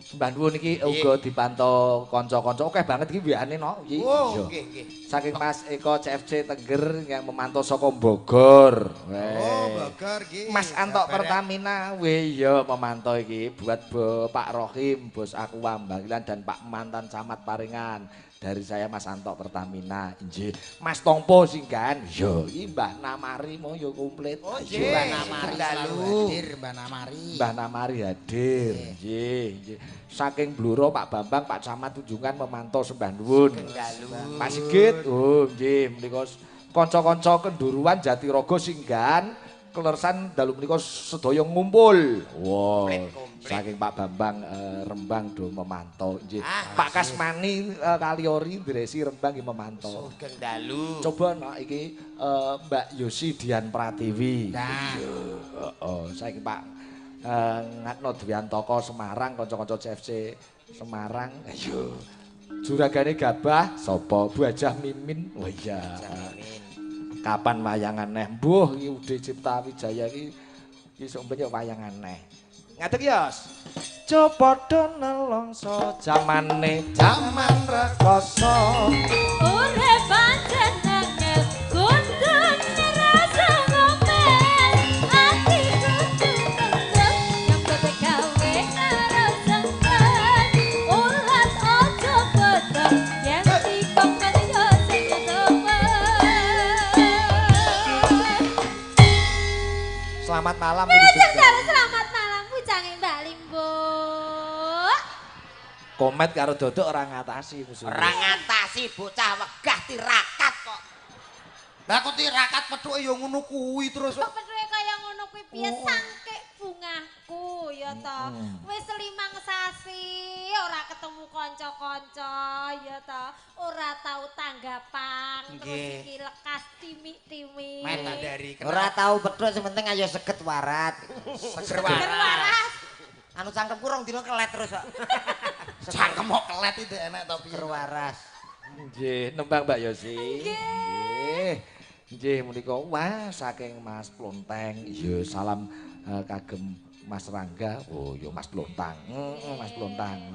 Sembah nuwun iki uga dipantau kanca-kanca akeh banget iki WA-ne no iki. Oh, nggih, nggih. Saking Mas Eko CFC Tengger yang memantau saka Bogor. Oh, Bogor nggih. Mas Antok Pertamina, weh ya memantau iki buat Pak Rohim, Bos Aqua Bangkilan dan Pak mantan Camat Paringan. Dari saya Mas Antok Pertamina, injih. Mas Tompo singgan, yo iki Mbah Namari mau yo komplit. Oh, nggih, Mbah Namari dalu hadir, Mbah Namari. Mbah Namari hadir, nggih, nggih. Saking Bluro Pak Bambang, Pak Camat Tunjungan memantau sembah nuwun. Pak Sigit, oh nggih, menika kanca-kanca Kenduruan Jatirogo singgan kelersan dalu menika sedaya ngumpul. Wow. Saking Pak Bambang Rembang do memantau nggih. Pak Kasmani Kaliori Dresi Rembang nggih memantau. Sugeng dalu. Coba nak iki Mbak Yosi Dian Pratiwi. Heeh, saking Pak Ngatno Dwiantoko Semarang kanca-kanca CFC Semarang. Ayo. Juragane gabah sapa? Bu Hajah Mimin. Oh iya. Kapan wayangan neh? Mbuh iki Ude Cipta Wijaya iki iki sok ben yo wayangan neh. Ngadeg yos. Jo padha nelongso jamane jaman rekoso. Urip pancen angel kudu rasa ngomel ati kudu tentrem nyambut gawe karo sengken ulat aja pedhot yen dikongkon yo sing tobat. Selamat malam. Selamat malam pucange Mbak Limbo. Komet karo Dodok ora ngatasi musuhe. Ora ngatasi bocah wegah tirakat kok. Lah kok tirakat pethuke ya ngono kuwi terus. Kok pethuke kaya ngono kuwi piye sangke bungahku ya to. Wis 5 sasi ora ketemu kanca-kanca ya to. Ora tau tanggapan terus iki lekas timik-timik. Ora tau pethuk sing penting ayo seget warat. Seger waras. Anu cangkemku rong dina kelet terus kok. Cangkem kok kelet iki enak to piye? Waras. Nggih, nembang Mbak Yosi. Nggih. Nggih menika wah saking Mas Plonteng. Iya, salam kagem Mas Rangga. Oh, ya Mas Plontang. Mas Plontang.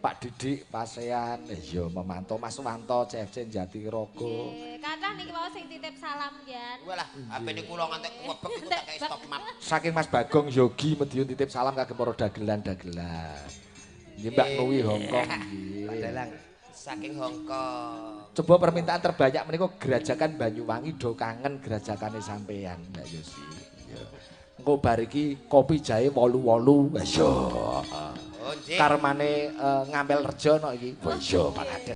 Pak Didik Pasean, iya memantau Mas Wanto CFC Jatirogo. Nggih, kathah niki wau sing titip salam jan. Walah, HP-ne kula ngantek kebek iku tak kei stop map. Saking Mas Bagong Yogi Mediun titip salam kagem para dagelan-dagelan. Nggih Mbak Nuwi Hongkong nggih. Pak Dalang saking Hongkong. Coba permintaan terbanyak menika Grajagan Banyuwangi do kangen grajakane sampean Mbak Yosi. Iya. Engko bar iki kopi jahe 88. Iya. Karmane ngampel rejo no iki. Iya, Pak Kades.